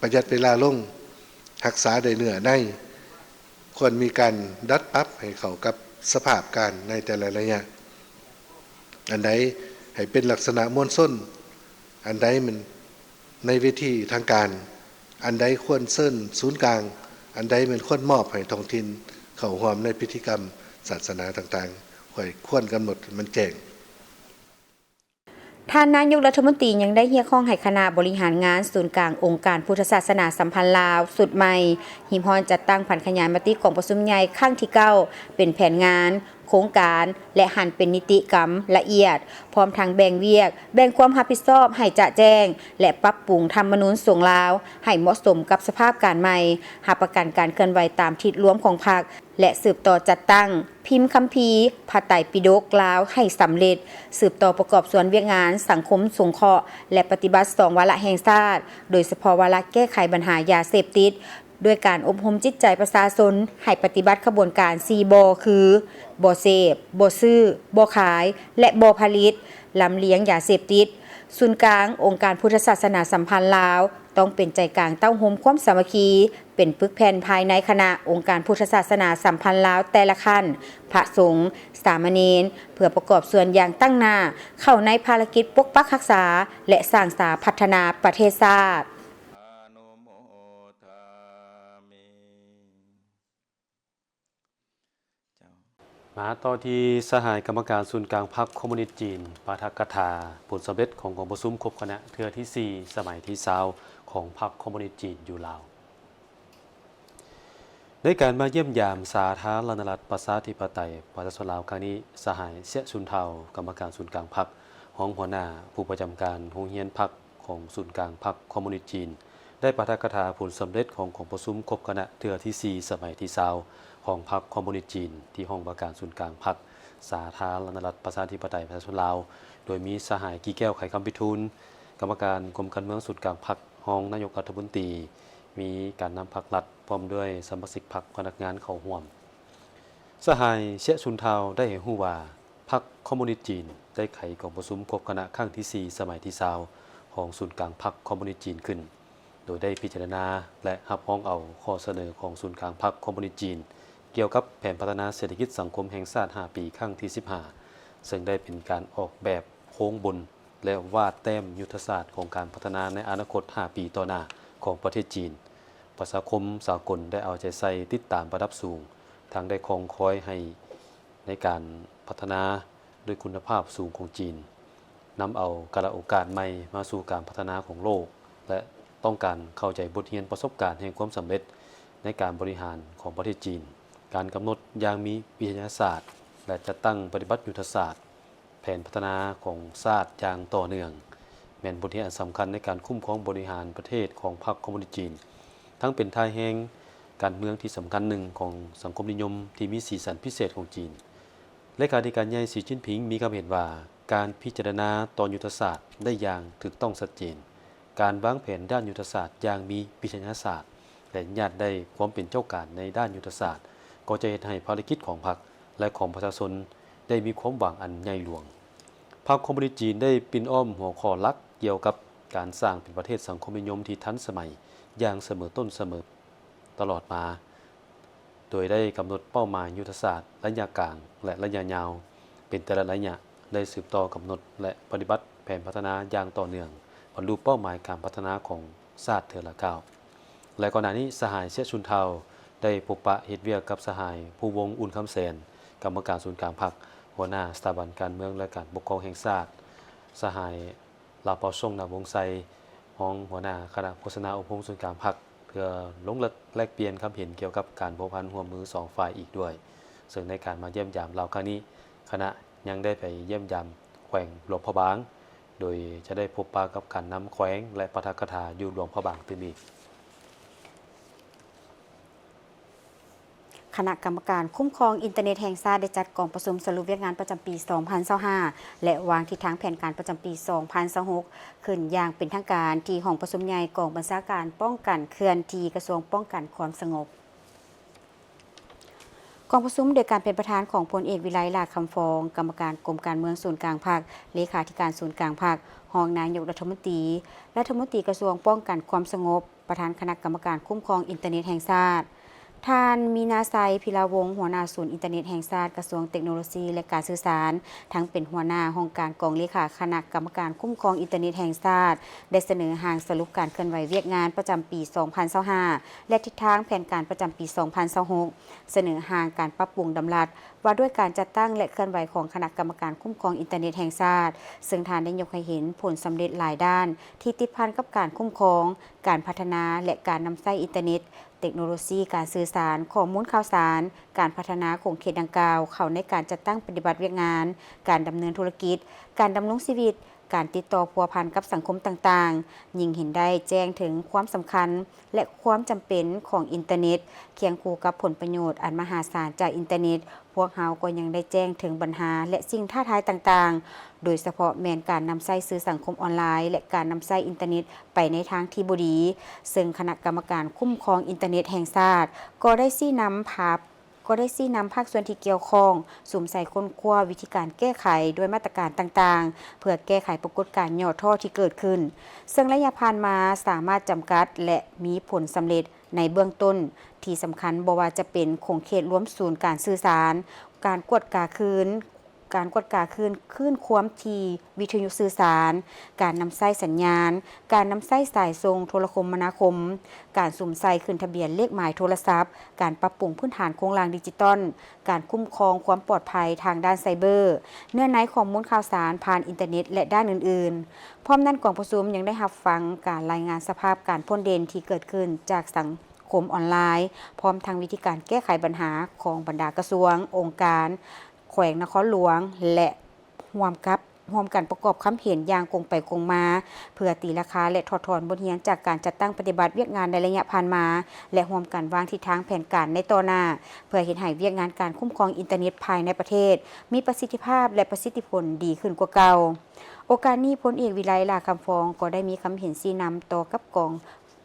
ປະຢັດເວລາລົງ, ຮັກສາໄດ້ເນື້ອໃນ, ຄວນມີການດັດປັບໃຫ້ເຂົ້າກັບສະພາບການໃນແຕ່ລະໄລຍະ. ອັນໃດໃຫ້ເປັນລັກສະນະມວນຊົນ, ອັນໃດແມ່ນໃນເວທີທາງການ, ອັນໃດຄວນເຊີນສູນກາງ, ອັນໃດແມ່ນຄວນມອບໃຫ້ທ້ອງຖິ່ນເຂົ້າຮ່ວມໃນພິທີກຳສາສະໜາຕ່າງໆ, ຂ້ອຍຄວນກຳນົດໃຫ້ມັນແຈ້ງ. ທ່ານນາຍົກລັດຖະມົນຕີຍັງໄດ້ຮຽກຮ້ອງໃຫ້ຄະນະບໍລິຫານງານສູນກາງອົງການພຸດທະສາສະໜາສຳພັນລາວຊຸດໃໝ່ ຮີບຮ້ອນຈັດຕັ້ງຜັນຂະຫຍາຍມະຕິກອງປະຊຸມໃຫຍ່ຄັ້ງທີເກົ້າ ເປັນແຜນງານ, ໂຄງການ ແລະ ຫັນເປັນນິຕິກຳລະອຽດ, ພ້ອມທັງແບ່ງວຽກ, ແບ່ງຄວາມຮັບຜິດຊອບໃຫ້ຈະແຈ້ງ ແລະ ປັບປຸງທຳມະນູນສົງລາວໃຫ້ເໝາະສົມກັບສະພາບການໃໝ່, ຮັບປະກັນການເຄື່ອນໄຫວຕາມທິດລວມຂອງພັກ ແລະ ສືບຕໍ່ຈັດຕັ້ງພິມຄຳພີພະໄຕປິດົກລາວໃຫ້ສຳເລັດ, ສືບຕໍ່ປະກອບສ່ວນວຽກງານສັງຄົມສົງເຄາະ ແລະ ປະຕິບັດສອງວາລະແຫ່ງຊາດ, ໂດຍສະເພາະວາລະແກ້ໄຂບັນຫາຢາເສບຕິດ, ດ້ວຍການອົບຮົມຈິດໃຈປະຊາຊົນໃຫ້ປະຕິບັດຂະບວນການສີ່ບໍ່ ຄື ບໍ່ເສບ, ບໍ່ຊື້, ບໍ່ຂາຍ ແລະ ບໍ່ຜະລິດ, ລຳລຽງຢາເສບຕິດ. ສູນກາງອົງການພຸດທະສາສະໜາສຳພັນລາວ ຕ້ອງເປັນໃຈກາງເຕົ້າໂຮມຄວາມສາມັກຄີ, ເປັນປຶກແຜ່ນພາຍໃນຄະນະອົງການພຸດທະສາສະໜາສຳພັນລາວແຕ່ລະຂັ້ນ, ພະສົງ, ສາມະເນນ, ເພື່ອປະກອບສ່ວນຢ່າງຕັ້ງໜ້າເຂົ້າໃນພາລະກິດປົກປັກຮັກສາ ແລະ ສ້າງສາພັດທະນາປະເທດຊາດ. ອະນຸໂມທາມິ ມາຕໍ່ທີ່ສະຫາຍກຳມະການສູນກາງພັກຄອມມູນິດຈີນ ປາຖະກະຖາຜົນສຳເລັດຂອງກອງປະຊຸມຄົບຄະນະເທື່ອທີສີ່ ສະໄໝທີຊາວ ຂອງພັກຄອມມູນິດຈີນຢູ່ລາວ. ໃນການມາຢ້ຽມຢາມສາທາລະນະລັດ ປະຊາທິປະໄຕ ປະຊາຊົນລາວຄັ້ງນີ້, ສະຫາຍ ເຊຍ ຊຸນທາວ ກຳມະການສູນກາງພັກ, ຮອງຫົວໜ້າຜູ້ປະຈຳການໂຮງຮຽນພັກຂອງສູນກາງພັກຄອມມູນິດຈີນ ໄດ້ປາຖະກະຖາຜົນສຳເລັດຂອງກອງປະຊຸມຄົບຄະນະເທື່ອທີສີ່ ສະໄໝທີຊາວ ຂອງພັກຄອມມູນິດຈີນ ທີ່ຫ້ອງວ່າການສູນກາງພັກ ສາທາລະນະລັດ ປະຊາທິປະໄຕ ປະຊາຊົນລາວ, ໂດຍມີສະຫາຍ ກີ່ແກ້ວ ໄຂຄຳພິທູນ ກຳມະການກົມການເມືອງສູນກາງພັກ, ຮອງນາຍົກລັດຖະມົນຕີ, ມີການນຳພັກລັດ ພ້ອມດ້ວຍສະມາຊິກພັກ, ພະນັກງານເຂົ້າຮ່ວມ. ສະຫາຍ ເຊຍ ຊຸນທາວ ໄດ້ໃຫ້ຮູ້ວ່າ ພັກຄອມມູນິດຈີນໄດ້ໄຂກອງປະຊຸມຄົບຄະນະຄັ້ງທີສີ່ ສະໄໝທີຊາວ ຂອງສູນກາງພັກຄອມມູນິດຈີນຂຶ້ນ, ໂດຍໄດ້ພິຈາລະນາ ແລະ ຮັບຮອງເອົາຂໍ້ສະເໜີຂອງສູນກາງພັກຄອມມູນິດຈີນ ກ່ຽວກັບແຜນພັດທະນາເສດຖະກິດສັງຄົມແຫ່ງຊາດຫ້າປີ ຄັ້ງທີສິບຫ້າ ເຊິ່ງໄດ້ເປັນການອອກແບບໂຄງບົນ ແລະ ວາດແຕ້ມຍຸດທະສາດຂອງການພັດທະນາໃນອະນາຄົດຫ້າປີຕໍ່ໜ້າຂອງປະເທດຈີນ. ປະຊາຄົມສາກົນໄດ້ເອົາໃຈໃສ່ຕິດຕາມລະດັບສູງ, ທັງໄດ້ຄອງຄອຍໃຫ້ໃນການພັດທະນາດ້ວຍຄຸນນະພາບສູງຂອງຈີນ, ນຳເອົາກາລະໂອກາດໃໝ່ມາສູ່ການພັດທະນາຂອງໂລກ ແລະ ຕ້ອງການເຂົ້າໃຈບົດຮຽນປະສົບການແຫ່ງຄວາມສຳເລັດໃນການບໍລິຫານຂອງປະເທດຈີນ, ການກຳນົດຢ່າງມີວິທະຍາສາດ ແລະ ຈັດຕັ້ງປະຕິບັດຍຸດທະສາດ ແຜນພັດທະນາຂອງຊາດຢ່າງຕໍ່ເນື່ອງ ແມ່ນບົດຮຽນອັນສຳຄັນໃນການຄຸ້ມຄອງບໍລິຫານປະເທດຂອງພັກຄອມມູນິດຈີນ, ທັງເປັນທ່າແຮງການເມືອງທີ່ສຳຄັນໜຶ່ງຂອງສັງຄົມນິຍົມທີ່ມີສີສັນພິເສດຂອງຈີນ. ເລຂາທິການໃຫຍ່ ສີ ຈິ້ນຜິງ ມີຄຳເຫັນວ່າ ການພິຈາລະນາຕໍ່ຍຸດທະສາດໄດ້ຢ່າງຖືກຕ້ອງຊັດເຈນ, ການວາງແຜນດ້ານຍຸດທະສາດຢ່າງມີວິທະຍາສາດ ແລະ ຍາດໄດ້ຄວາມເປັນເຈົ້າການໃນດ້ານຍຸດທະສາດ ກໍຈະເຮັດໃຫ້ພາລະກິດຂອງພັກ ແລະ ຂອງປະຊາຊົນໄດ້ມີຄວາມຫວັງອັນໃຫຍ່ຫຼວງ. ພັກຄອມມູນິດຈີນໄດ້ປິ່ນອ້ອມຫົວຂໍ້ຫຼັກກ່ຽວກັບການສ້າງເປັນປະເທດສັງຄົມນິຍົມທີ່ທັນສະໄໝຢ່າງສະເໝີຕົ້ນສະເໝີຕະຫຼອດມາ, ໂດຍໄດ້ກຳນົດເປົ້າໝາຍຍຸດທະສາດໄລຍະກາງ ແລະ ໄລຍະຍາວ ເປັນແຕ່ລະໄລຍະ, ໄດ້ສືບຕໍ່ກຳນົດ ແລະ ປະຕິບັດແຜນພັດທະນາຢ່າງຕໍ່ເນື່ອງ, ບັນລຸເປົ້າໝາຍການພັດທະນາຂອງຊາດເທື່ອລະກ້າວ. ແລະ ກ່ອນໜ້ານີ້ ສະຫາຍ ເຊຍ ຊຸນທາວ ໄດ້ພົບປະເຮັດວຽກກັບສະຫາຍ ພູວົງ ອຸ່ນຄຳແສນ ກຳມະການສູນກາງພັກ, ຫົວໜ້າສະຖາບັນການເມືອງ ແລະ ການປົກຄອງແຫ່ງຊາດ, ສະຫາຍ ລາວເປົາຊົງ ນາວົງໄຊ ຮອງຫົວໜ້າຄະນະໂຄສະນາອົບຮົມສູນກາງພັກ ເພື່ອລົງແລກປ່ຽນຄຳເຫັນກ່ຽວກັບການພົວພັນຮ່ວມມືສອງຝ່າຍອີກດ້ວຍ. ເຊິ່ງໃນການມາຢ້ຽມຢາມລາວຄັ້ງນີ້, ຄະນະຍັງໄດ້ໄປຢ້ຽມຢາມແຂວງຫຼວງພະບາງ, ໂດຍຈະໄດ້ພົບປະກັບການນຳແຂວງ ແລະ ປາຖະກະຖາຢູ່ຫຼວງພະບາງຕື່ມອີກ. ຄະນະກຳມະການຄຸ້ມຄອງອິນເຕີເນັດແຫ່ງຊາດ ໄດ້ຈັດກອງປະຊຸມສະຫຼຸບວຽກງານປະຈຳປີສອງພັນຊາວຫ້າ ແລະ ວາງທິດທາງແຜນການປະຈຳປີສອງພັນຊາວຫົກ ຂຶ້ນຢ່າງເປັນທາງການທີ່ຫ້ອງປະຊຸມໃຫຍ່ກອງບັນຊາການປ້ອງກັນເຄື່ອນທີ່ກະຊວງປ້ອງກັນຄວາມສະຫງົບ. ກອງປະຊຸມໂດຍການເປັນປະທານຂອງພົນເອກ ວິໄລ ຫຼ້າຄຳຟອງ ກຳມະການກົມການເມືອງສູນກາງພັກ, ເລຂາທິການສູນກາງພັກ, ຮອງນາຍົກລັດຖະມົນຕີ, ລັດຖະມົນຕີກະຊວງປ້ອງກັນຄວາມສະຫງົບ, ປະທານຄະນະກຳມະການຄຸ້ມຄອງອິນເຕີເນັດແຫ່ງຊາດ, ທ່ານ ມີນາໄຊ ພິລາວົງ ຫົວໜ້າສູນອິນເຕີເນັດແຫ່ງຊາດ ກະຊວງເຕັກໂນໂລຊີ ແລະ ການສື່ສານ, ທັງເປັນຫົວໜ້າຫ້ອງການກອງເລຂາຄະນະກຳມະການຄຸ້ມຄອງອິນເຕີເນັດແຫ່ງຊາດ ໄດ້ສະເໜີຮ່າງສະຫຼຸບການເຄື່ອນໄຫວວຽກງານປະຈຳປີສອງພັນຊາວຫ້າ ແລະ ທິດທາງແຜນການປະຈຳປີສອງພັນຊາວຫົກ, ສະເໜີຮ່າງການປັບປຸງດຳລັດວ່າດ້ວຍການຈັດຕັ້ງ ແລະ ເຄື່ອນໄຫວຂອງຄະນະກຳມະການຄຸ້ມຄອງອິນເຕີເນັດແຫ່ງຊາດ, ເຊິ່ງທ່ານໄດ້ຍົກໃຫ້ເຫັນຜົນສຳເລັດຫຼາຍດ້ານທີ່ຕິດພັນກັບການຄຸ້ມຄອງ, ການພັດທະນາ ແລະ ການນຳໃຊ້ອິນເຕີເນັດ, ເຕັກໂນໂລຊີການສື່ສານ, ຂໍ້ມູນຂ່າວສານ, ການພັດທະນາຂົງເຂດດັ່ງກ່າວເຂົ້າໃນການຈັດຕັ້ງປະຕິບັດວຽກງານ, ການດຳເນີນທຸລະກິດ, ການດຳລົງຊີວິດ, ການຕິດຕໍ່ພົວພັນກັບສັງຄົມຕ່າງໆ, ຍິ່ງເຫັນໄດ້ແຈ້ງເຖິງຄວາມສຳຄັນ ແລະ ຄວາມຈຳເປັນຂອງອິນເຕີເນັດ, ຄຽງຄູ່ກັບຜົນປະໂຫຍດອັນມະຫາສານຈາກອິນເຕີເນັດ, ພວກເຮົາກໍຍັງໄດ້ແຈ້ງເຖິງບັນຫາ ແລະ ສິ່ງທ້າທາຍຕ່າງໆ, ໂດຍສະເພາະແມ່ນການນຳໃຊ້ສື່ສັງຄົມອອນລາຍ ແລະ ການນຳໃຊ້ອິນເຕີເນັດໄປໃນທາງທີ່ບໍ່ດີ, ເຊິ່ງຄະນະກຳມະການຄຸ້ມຄອງອິນເຕີເນັດແຫ່ງຊາດກໍໄດ້ຊີ້ນຳພາ ກໍໄດ້ຊີ້ນຳພາກສ່ວນທີ່ກ່ຽວຂ້ອງ ສຸມໃສ່ຄົ້ນຄວ້າວິທີການແກ້ໄຂດ້ວຍມາດຕະການຕ່າງໆ ເພື່ອແກ້ໄຂປາກົດການຫຍໍ້ທໍ້ທີ່ເກີດຂຶ້ນ, ເຊິ່ງໄລຍະຜ່ານມາສາມາດຈຳກັດ ແລະ ມີຜົນສຳເລັດໃນເບື້ອງຕົ້ນ. ທີ່ສຳຄັນບໍ່ວ່າຈະເປັນຂົງເຂດລວມສູນການສື່ສານ, ການກວດກາຄືນ, ການກວດກາຄື້ນ ຄື້ນຄວາມຖີ່ວິທະຍຸສື່ສານ, ການນຳໃຊ້ສັນຍານ, ການນຳໃຊ້ສາຍສົ່ງໂທລະຄົມມະນາຄົມ, ການສຸມໃສ່ຂຶ້ນທະບຽນເລກໝາຍໂທລະສັບ, ການປັບປຸງພື້ນຖານໂຄງລ່າງດິຈິຕອນ, ການຄຸ້ມຄອງຄວາມປອດໄພທາງດ້ານໄຊເບີ, ເນື້ອໃນຂໍ້ມູນຂ່າວສານຜ່ານອິນເຕີເນັດ ແລະ ດ້ານອື່ນໆ. ພ້ອມນັ້ນ, ກອງປະຊຸມຍັງໄດ້ຮັບຟັງການລາຍງານສະພາບການພົ້ນເດັ່ນທີ່ເກີດຂຶ້ນຈາກສັງຄົມອອນລາຍ, ພ້ອມທັງວິທີການແກ້ໄຂບັນຫາຂອງບັນດາກະຊວງ, ອົງການ, ແຂວງນະຄອນຫຼວງ ແລະ ຮ່ວມກັບ ຮ່ວມກັນປະກອບຄຳເຫັນຢ່າງກົງໄປກົງມາ ເພື່ອຕີລາຄາ ແລະ ຖອດຖອນບົດຮຽນຈາກການຈັດຕັ້ງປະຕິບັດວຽກງານໃນໄລຍະຜ່ານມາ ແລະ ຮ່ວມກັນວາງທິດທາງແຜນການໃນຕໍ່ໜ້າ ເພື່ອເຮັດໃຫ້ວຽກງານການຄຸ້ມຄອງອິນເຕີເນັດພາຍໃນປະເທດມີປະສິດທິພາບ ແລະ ປະສິດທິຜົນດີຂຶ້ນກວ່າເກົ່າ. ໂອກາດນີ້, ພົນເອກ ວິໄລ ຫຼ້າຄຳຟອງ ກໍໄດ້ມີຄຳເຫັນຊີ້ນຳຕໍ່ກັບກອງ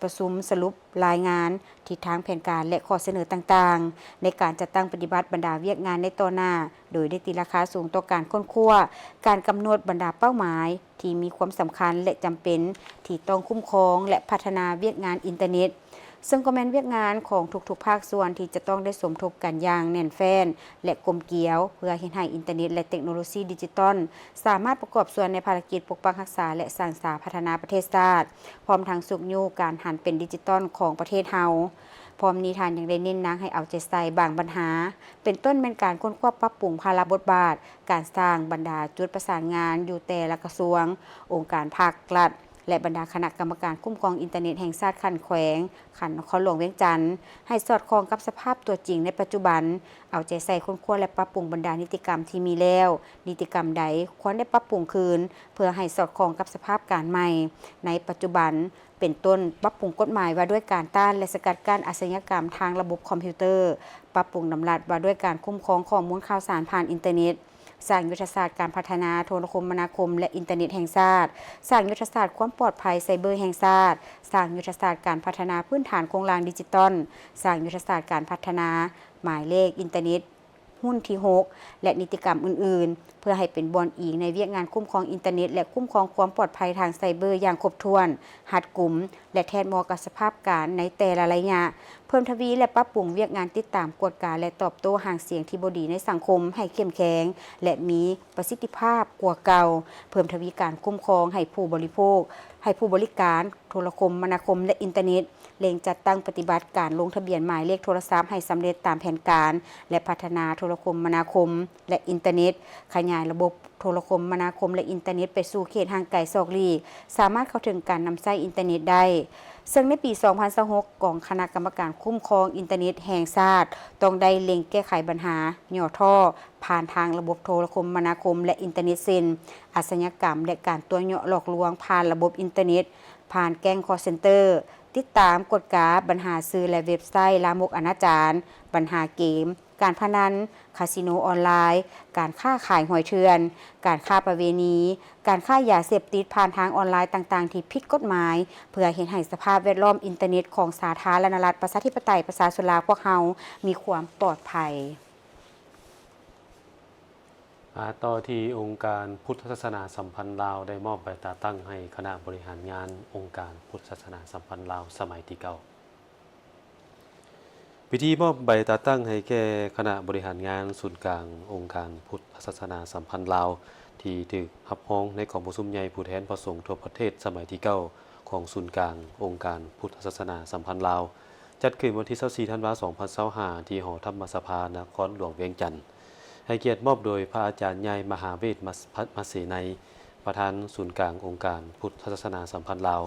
ປະຊຸມສະຫຼຸບລາຍງານ, ທິດທາງແຜນການ ແລະ ຂໍ້ສະເໜີຕ່າງໆ ໃນການຈັດຕັ້ງປະຕິບັດບັນດາວຽກງານໃນຕໍ່ໜ້າ, ໂດຍໄດ້ຕີລາຄາສູງຕໍ່ການຄົ້ນຄວ້າ, ການກຳນົດບັນດາເປົ້າໝາຍທີ່ມີຄວາມສຳຄັນ ແລະ ຈຳເປັນທີ່ຕ້ອງຄຸ້ມຄອງ ແລະ ພັດທະນາວຽກງານອິນເຕີເນັດ, ເຊິ່ງກໍແມ່ນວຽກງານຂອງທຸກໆພາກສ່ວນທີ່ຈະຕ້ອງໄດ້ສົມທົບກັນຢ່າງແໜ້ນແຟ້ນ ແລະ ກົມກຽວ ເພື່ອເຮັດໃຫ້ອິນເຕີເນັດ ແລະ ເຕັກໂນໂລຊີດິຈິຕອນ ສາມາດປະກອບສ່ວນໃນພາລະກິດປົກປັກຮັກສາ ແລະ ສ້າງສາພັດທະນາປະເທດຊາດ, ພ້ອມທັງຊຸກຍູ້ການຫັນເປັນດິຈິຕອນຂອງປະເທດເຮົາ. ພ້ອມນີ້ທ່ານຍັງໄດ້ເນັ້ນໜັກໃຫ້ເອົາໃຈໃສ່ບາງບັນຫາ, ເປັນຕົ້ນແມ່ນການຄົ້ນຄວ້າປັບປຸງພາລະບົດບາດ, ການສ້າງບັນດາຈຸດປະສານງານຢູ່ແຕ່ລະກະຊວງ, ອົງການພາກລັດ ແລະ ບັນດາຄະນະກຳມະການຄຸ້ມຄອງອິນເຕີເນັດແຫ່ງຊາດຂັ້ນແຂວງ, ຂັ້ນນະຄອນຫຼວງວຽງຈັນ ໃຫ້ສອດຄ່ອງກັບສະພາບຕົວຈິງໃນປັດຈຸບັນ, ເອົາໃຈໃສ່ຄົ້ນຄວ້າ ແລະ ປັບປຸງບັນດານິຕິກຳທີ່ມີແລ້ວ, ນິຕິກຳໃດຄວນໄດ້ປັບປຸງຄືນ ເພື່ອໃຫ້ສອດຄ່ອງກັບສະພາບການໃໝ່ໃນປັດຈຸບັນ, ເປັນຕົ້ນ ປັບປຸງກົດໝາຍວ່າດ້ວຍການຕ້ານ ແລະ ສະກັດກັ້ນອາຊະຍາກຳທາງລະບົບຄອມພິວເຕີ, ປັບປຸງດຳລັດວ່າດ້ວຍການຄຸ້ມຄອງຂໍ້ມູນຂ່າວສານຜ່ານອິນເຕີເນັດ, ສ້າງຍຸດທະສາດການພັດທະນາໂທລະຄົມມະນາຄົມ ແລະ ອິນເຕີເນັດແຫ່ງຊາດ, ສ້າງຍຸດທະສາດຄວາມປອດໄພໄຊເບີແຫ່ງຊາດ, ສ້າງຍຸດທະສາດການພັດທະນາພື້ນຖານໂຄງລ່າງດິຈິຕອນ, ສ້າງຍຸດທະສາດການພັດທະນາໝາຍເລກອິນເຕີເນັດ ຮຸ່ນທີຫົກ ແລະ ນິຕິກຳອື່ນໆ ເພື່ອໃຫ້ເປັນບ່ອນອີງໃນວຽກງານຄຸ້ມຄອງອິນເຕີເນັດ ແລະ ຄຸ້ມຄອງຄວາມປອດໄພທາງໄຊເບີຢ່າງຄົບຖ້ວນ, ຮັດກຸມ ແລະ ແທດເໝາະກັບສະພາບການໃນແຕ່ລະໄລຍະ, ເພີ່ມທະວີ ແລະ ປັບປຸງວຽກງານຕິດຕາມ, ກວດກາ ແລະ ຕອບໂຕ້ຫາງສຽງທີ່ບໍ່ດີໃນສັງຄົມໃຫ້ເຂັ້ມແຂງ ແລະ ມີປະສິດທິພາບກວ່າເກົ່າ, ເພີ່ມທະວີການຄຸ້ມຄອງໃຫ້ຜູ້ບໍລິໂພກ, ໃຫ້ຜູ້ບໍລິການ ໂທລະຄົມມະນາຄົມ ແລະ ອິນເຕີເນັດ, ເລັ່ງຈັດຕັ້ງປະຕິບັດການລົງທະບຽນໝາຍເລກໂທລະສັບໃຫ້ສຳເລັດຕາມແຜນການ ແລະ ພັດທະນາໂທລະຄົມມະນາຄົມ ແລະ ອິນເຕີເນັດ, ຂະຫຍາຍລະບົບໂທລະຄົມມະນາຄົມ ແລະ ອິນເຕີເນັດໄປສູ່ເຂດຫ່າງໄກຊອກຫຼີກ, ສາມາດເຂົ້າເຖິງການນຳໃຊ້ອິນເຕີເນັດໄດ້. ເຊິ່ງໃນປີສອງພັນຊາວຫົກ ກອງຄະນະກຳມະການຄຸ້ມຄອງອິນເຕີເນັດແຫ່ງຊາດ ຕ້ອງໄດ້ເລັ່ງແກ້ໄຂບັນຫາຫຍໍ້ທໍ້ຜ່ານທາງລະບົບໂທລະຄົມມະນາຄົມ ແລະ ອິນເຕີເນັດ ເຊັ່ນ ອາຊະຍາກຳ ແລະ ການຕົວະເຍາະຫຼອກລວງຜ່ານລະບົບອິນເຕີເນັດ, ຜ່ານແກ້ງຄໍເຊັນເຕີ, ຕິດຕາມກວດກາບັນຫາສື່ ແລະ ເວັບໄຊລາມົກອະນາຈານ, ບັນຫາເກມ, ການພະນັນ, ຄາສິໂນອອນລາຍ, ການຄ້າຂາຍຫວຍເຖື່ອນ, ການຄ້າປະເວນີ, ການຄ້າຢາເສບຕິດຜ່ານທາງອອນລາຍຕ່າງໆທີ່ຜິດກົດໝາຍ, ເພື່ອເຮັດໃຫ້ສະພາບແວດລ້ອມອິນເຕີເນັດຂອງສາທາລະນະລັດ ປະຊາທິປະໄຕ ປະຊາຊົນລາວພວກເຮົາມີຄວາມປອດໄພ. ອາ ຕໍ່ທີ່ອົງການພຸດທະສາສະໜາສຳພັນລາວ ໄດ້ມອບໃບຕາຕັ້ງໃຫ້ຄະນະບໍລິຫານງານອົງການພຸດທະສາສະໜາສຳພັນລາວສະໄໝທີເກົ້າ. ພິທີມອບໃບຕາຕັ້ງໃຫ້ແກ່ຄະນະບໍລິຫານງານສູນກາງອົງການພຸດທະສາສະໜາສຳພັນລາວ ທີ່ຖືກຮັບຮອງໃນກອງປະຊຸມໃຫຍ່ຜູ້ແທນພະສົງທົ່ວປະເທດສະໄໝທີເກົ້າ ຂອງສູນກາງອົງການພຸດທະສາສະໜາສຳພັນລາວ ຈັດຂຶ້ນວັນທີຊາວສີ່ ທັນວາ ສອງພັນຊາວຫ້າ ທີ່ຫໍທຳມະສະພານະຄອນຫຼວງວຽງຈັນ. ໃຫ້ກຽດມອບໂດຍພະອາຈານໃຫຍ່ ມະຫາເວດ ມະ ມະເສໄນ ປະທານສູນກາງອົງການພຸດທະສາສະໜາສຳພັນລາວ,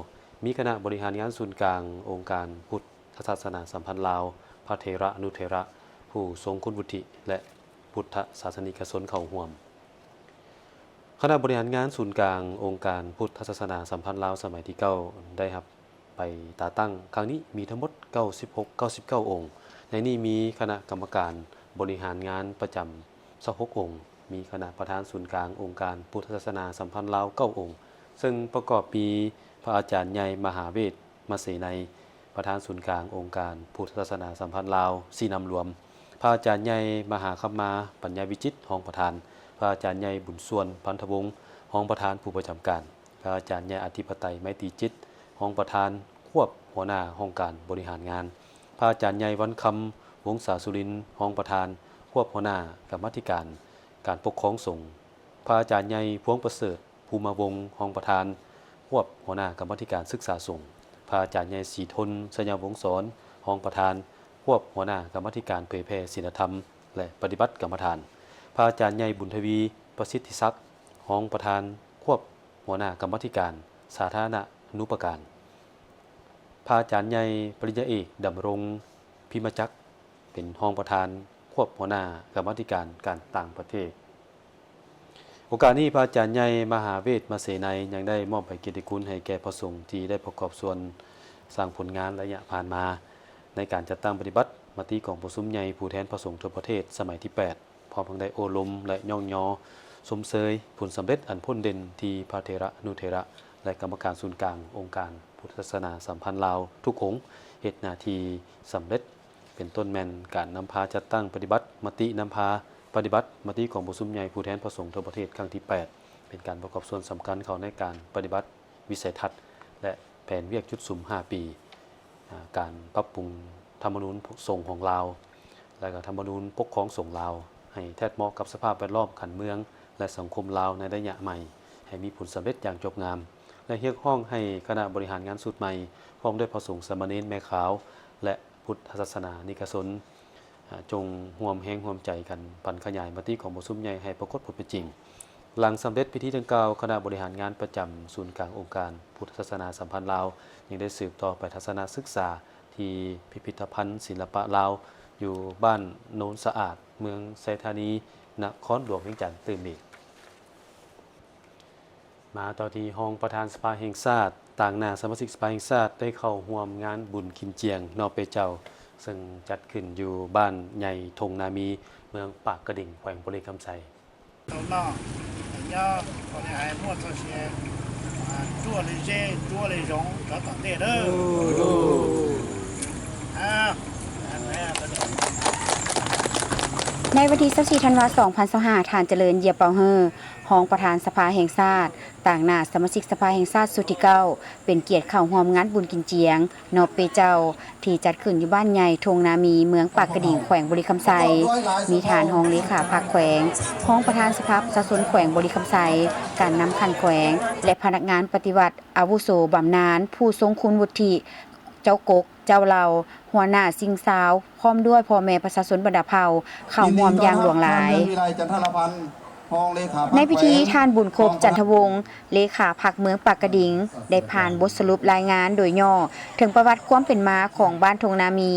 ມີຄະນະບໍລິຫານງານສູນກາງອົງການພຸດທະສາສະໜາສຳພັນລາວ, ພະເຖລະອະນຸເຖລະ, ຜູ້ຊົງຄຸນວຸດທິ ແລະ ພຸດທະສາສະນິກະຊົນເຂົ້າຮ່ວມ. ຄະນະບໍລິຫານງານສູນກາງອົງການພຸດທະສາສະໜາສຳພັນລາວສະໄໝທີເກົ້າ ໄດ້ຮັບໃບຕາຕັ້ງຄັ້ງນີ້ມີທັງໝົດເກົ້າສິບຫົກ ເກົ້າສິບເກົ້າອົງ. ໃນນີ້ມີຄະນະກຳມະການບໍລິຫານງານປະຈຳຊາວຫົກອົງ, ມີຄະນະປະທານສູນກາງອົງການພຸດທະສາສະໜາສຳພັນລາວເກົ້າອົງ, ເຊິ່ງປະກອບມີພະອາຈານໃຫຍ່ ມະຫາເວດ ມະເສໄນ ປະທານສູນກາງອົງການພຸດທະສາສະໜາສຳພັນລາວ ຊີ້ນຳລວມ, ພະອາຈານໃຫຍ່ ມະຫາຄຳມາ ປັນຍາວິຈິດ ຮອງປະທານ, ພະອາຈານໃຫຍ່ ບຸນຊວນ ພັນທະວົງ ຮອງປະທານຜູ້ປະຈຳການ, ພະອາຈານໃຫຍ່ ອະທິປະໄຕ ໄມຕີຈິດ ຮອງປະທານຄວບຫົວໜ້າຫ້ອງການບໍລິຫານງານ, ພະອາຈານໃຫຍ່ ວັນຄຳ ວົງສາສຸລິນ ຮອງປະທານຄວບຫົວໜ້າກຳມາທິການ ການປົກຄອງສົງ, ພະອາຈານໃຫຍ່ ພວງປະເສີດ ພູມະວົງ ຮອງປະທານ ຄວບຫົວໜ້າກຳມາທິການສຶກສາສົງ, ພະອາຈານໃຫຍ່ ສີທົນ ໄຊຍະວົງສອນ ຮອງປະທານ ຄວບຫົວໜ້າກຳມາທິການເຜີຍແຜ່ສິນລະທຳ ແລະ ປະຕິບັດກຳມະຖານ, ພະອາຈານໃຫຍ່ ບຸນທະວີ ປະສິດທິສັກ ຮອງປະທານ ຄວບຫົວໜ້າກຳມາທິການສາທາລະນະນູປະການ, ພະອາຈານໃຫຍ່ ປະລິນຍາເອກ ດຳລົງ ພິມະຈັກ ເປັນຮອງປະທານ ຄວບຫົວໜ້າກຳມາທິການການຕ່າງປະເທດ. ໂອກາດນີ້ ພະອາຈານໃຫຍ່ ມະຫາເວດມະເສໄນ ຍັງໄດ້ມອບໃບກຽດຕິຄຸນໃຫ້ແກ່ພະສົງທີ່ໄດ້ປະກອບສ່ວນສ້າງຜົນງານໄລຍະຜ່ານມາ ໃນການຈັດຕັ້ງປະຕິບັດມະຕິກອງປະຊຸມໃຫຍ່ຜູ້ແທນພະສົງທົ່ວປະເທດສະໄໝທີແປດ ພ້ອມທັງໄດ້ໂອ້ລົມ ແລະ ຍ້ອງຍໍຊົມເຊີຍຜົນສຳເລັດອັນພົ້ນເດັ່ນທີ່ພະເຖລະອະນຸເຖລະ ແລະ ກຳມະການສູນກາງອົງການພຸດທະສາສະໜາສຳພັນລາວທຸກອົງເຮັດໜ້າທີ່ສຳເລັດ ເປັນຕົ້ນແມ່ນການນຳພາຈັດຕັ້ງປະຕິບັດມະຕິ, ນຳພາປະຕິບັດມະຕິກອງປະຊຸມໃຫຍ່ຜູ້ແທນພະສົງທົ່ວປະເທດຄັ້ງທີແປດ ເປັນການປະກອບສ່ວນສຳຄັນເຂົ້າໃນການປະຕິບັດວິໄສທັດ ແລະ ແຜນວຽກຈຸດສຸມຫ້າປີ, ອາ ການປັບປຸງທຳມະນູນສົງຂອງລາວ ແລະ ກະທຳມະນູນປົກຄອງສົງລາວ ໃຫ້ແທດເໝາະກັບສະພາບແວດລ້ອມການເມືອງ ແລະ ສັງຄົມລາວໃນໄລຍະໃໝ່ ໃຫ້ມີຜົນສຳເລັດຢ່າງຈົບງາມ ແລະ ຮຽກຮ້ອງໃຫ້ຄະນະບໍລິຫານງານຊຸດໃໝ່ ພ້ອມດ້ວຍພະສົງ, ສາມະເນນ, ແມ່ຂາວ ແລະ ພຸດທະສາສະໜານິກະຊົນ ອາ ຈົ່ງຮ່ວມແຮງຮ່ວມໃຈກັນ ຜັນຂະຫຍາຍມະຕິກອງປະຊຸມໃຫຍ່ໃຫ້ປາກົດຜົນເປັນຈິງ. ຫຼັງສຳເລັດພິທີດັ່ງກ່າວ, ຄະນະບໍລິຫານງານປະຈຳສູນກາງອົງການພຸດທະສາສະໜາສຳພັນລາວ ຍັງໄດ້ສືບຕໍ່ໄປທັດສະນະສຶກສາທີ່ພິພິດທະພັນສິລະປະລາວ ຢູ່ບ້ານໂນນສະອາດ, ເມືອງໄຊທານີ, ນະຄອນຫຼວງວຽງຈັນຕື່ມອີກ. ມາຕໍ່ທີ່ຮອງປະທານສະພາແຫ່ງຊາດ ຕາງໜ້າສະມາຊິກສະພາແຫ່ງຊາດ ໄດ້ເຂົ້າຮ່ວມງານບຸນກິນຈຽງນໍເປເຈົ້າ ເຊິ່ງຈັດຂຶ້ນຢູ່ບ້ານໃຫຍ່ທົ່ງນາມີ ເມືອງປາກກະດິງ ແຂວງບໍລິຄຳໄຊ. ໃນວັນທີຊາວສີ່ ທັນວາ ສອງພັນຊາວຫ້າ ທ່ານ ຈະເລີນ ຢຽວເປົາເຮີ ຮອງປະທານສະພາແຫ່ງຊາດ ຕາງໜ້າສະມາຊິກສະພາແຫ່ງຊາດຊຸດທີເກົ້າ ເປັນກຽດເຂົ້າຮ່ວມງານບຸນກິນຈຽງນໍເປເຈົ້າ ທີ່ຈັດຂຶ້ນຢູ່ບ້ານໃຫຍ່ທົ່ງນາມີ ເມືອງປາກກະດິງ ແຂວງບໍລິຄຳໄຊ. ມີທ່ານຮອງເລຂາພັກແຂວງ, ຮອງປະທານສະພາປະຊາຊົນແຂວງບໍລິຄຳໄຊ, ການນຳຂັ້ນແຂວງ ແລະ ພະນັກງານປະຕິບັດອາວຸໂສບຳນານ, ຜູ້ຊົງຄຸນວຸດທິ, ເຈົ້າກົກ, ເຈົ້າເຫຼົ່າ, ຫົວໜ້າຊິງຊາວ ພ້ອມດ້ວຍພໍ່ແມ່ປະຊາຊົນບັນດາເຜົ່າ ເຂົ້າຮ່ວມຢ່າງຫຼວງຫຼາຍ. ໃນພິທີ, ທ່ານ ບຸນຄົບ ຈັນທະວົງ ເລຂາພັກເມືອງປາກກະດິງ ໄດ້ຜ່ານບົດສະຫຼຸບລາຍງານໂດຍຫຍໍ້ ເຖິງປະຫວັດຄວາມເປັນມາຂອງບ້ານທົ່ງນາມີ,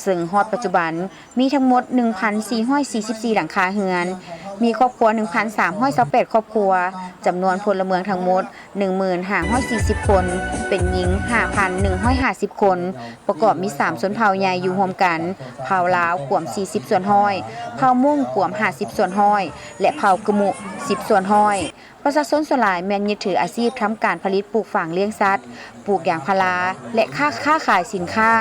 ເຊິ່ງຮອດປັດຈຸບັນມີທັງໝົດ ໜຶ່ງພັນສີ່ຮ້ອຍສີ່ສິບສີ່ ຫຼັງຄາເຮືອນ, ມີຄອບຄົວ ໜຶ່ງພັນສາມຮ້ອຍຊາວແປດ ຄອບຄົວ, ຈຳນວນພົນລະເມືອງທັງໝົດ ໜຶ່ງໝື່ນຫ້າຮ້ອຍສີ່ສິບຄົນ, ເປັນຍິງ ຫ້າພັນໜຶ່ງຮ້ອຍຫ້າສິບຄົນ, ປະກອບມີສາມຊົນເຜົ່າໃຫຍ່ຢູ່ຮ່ວມກັນ, ເຜົ່າລາວກວມ ສີ່ສິບສ່ວນຮ້ອຍ, ເຜົ່າມົ້ງກວມ ຫ້າສິບສ່ວນຮ້ອຍ ແລະ ເຜົ່າກະມຸ ສິບສ່ວນຮ້ອຍ. ປະຊາຊົນສ່ວນຫຼາຍແມ່ນຍຶດຖືອາຊີບທຳການຜະລິດປູກຝັງລ້ຽງສັດ, ປູກຢາງພາລາ ແລະ ຄ້າ, ຄ້າຂາຍສິນຄ້າ.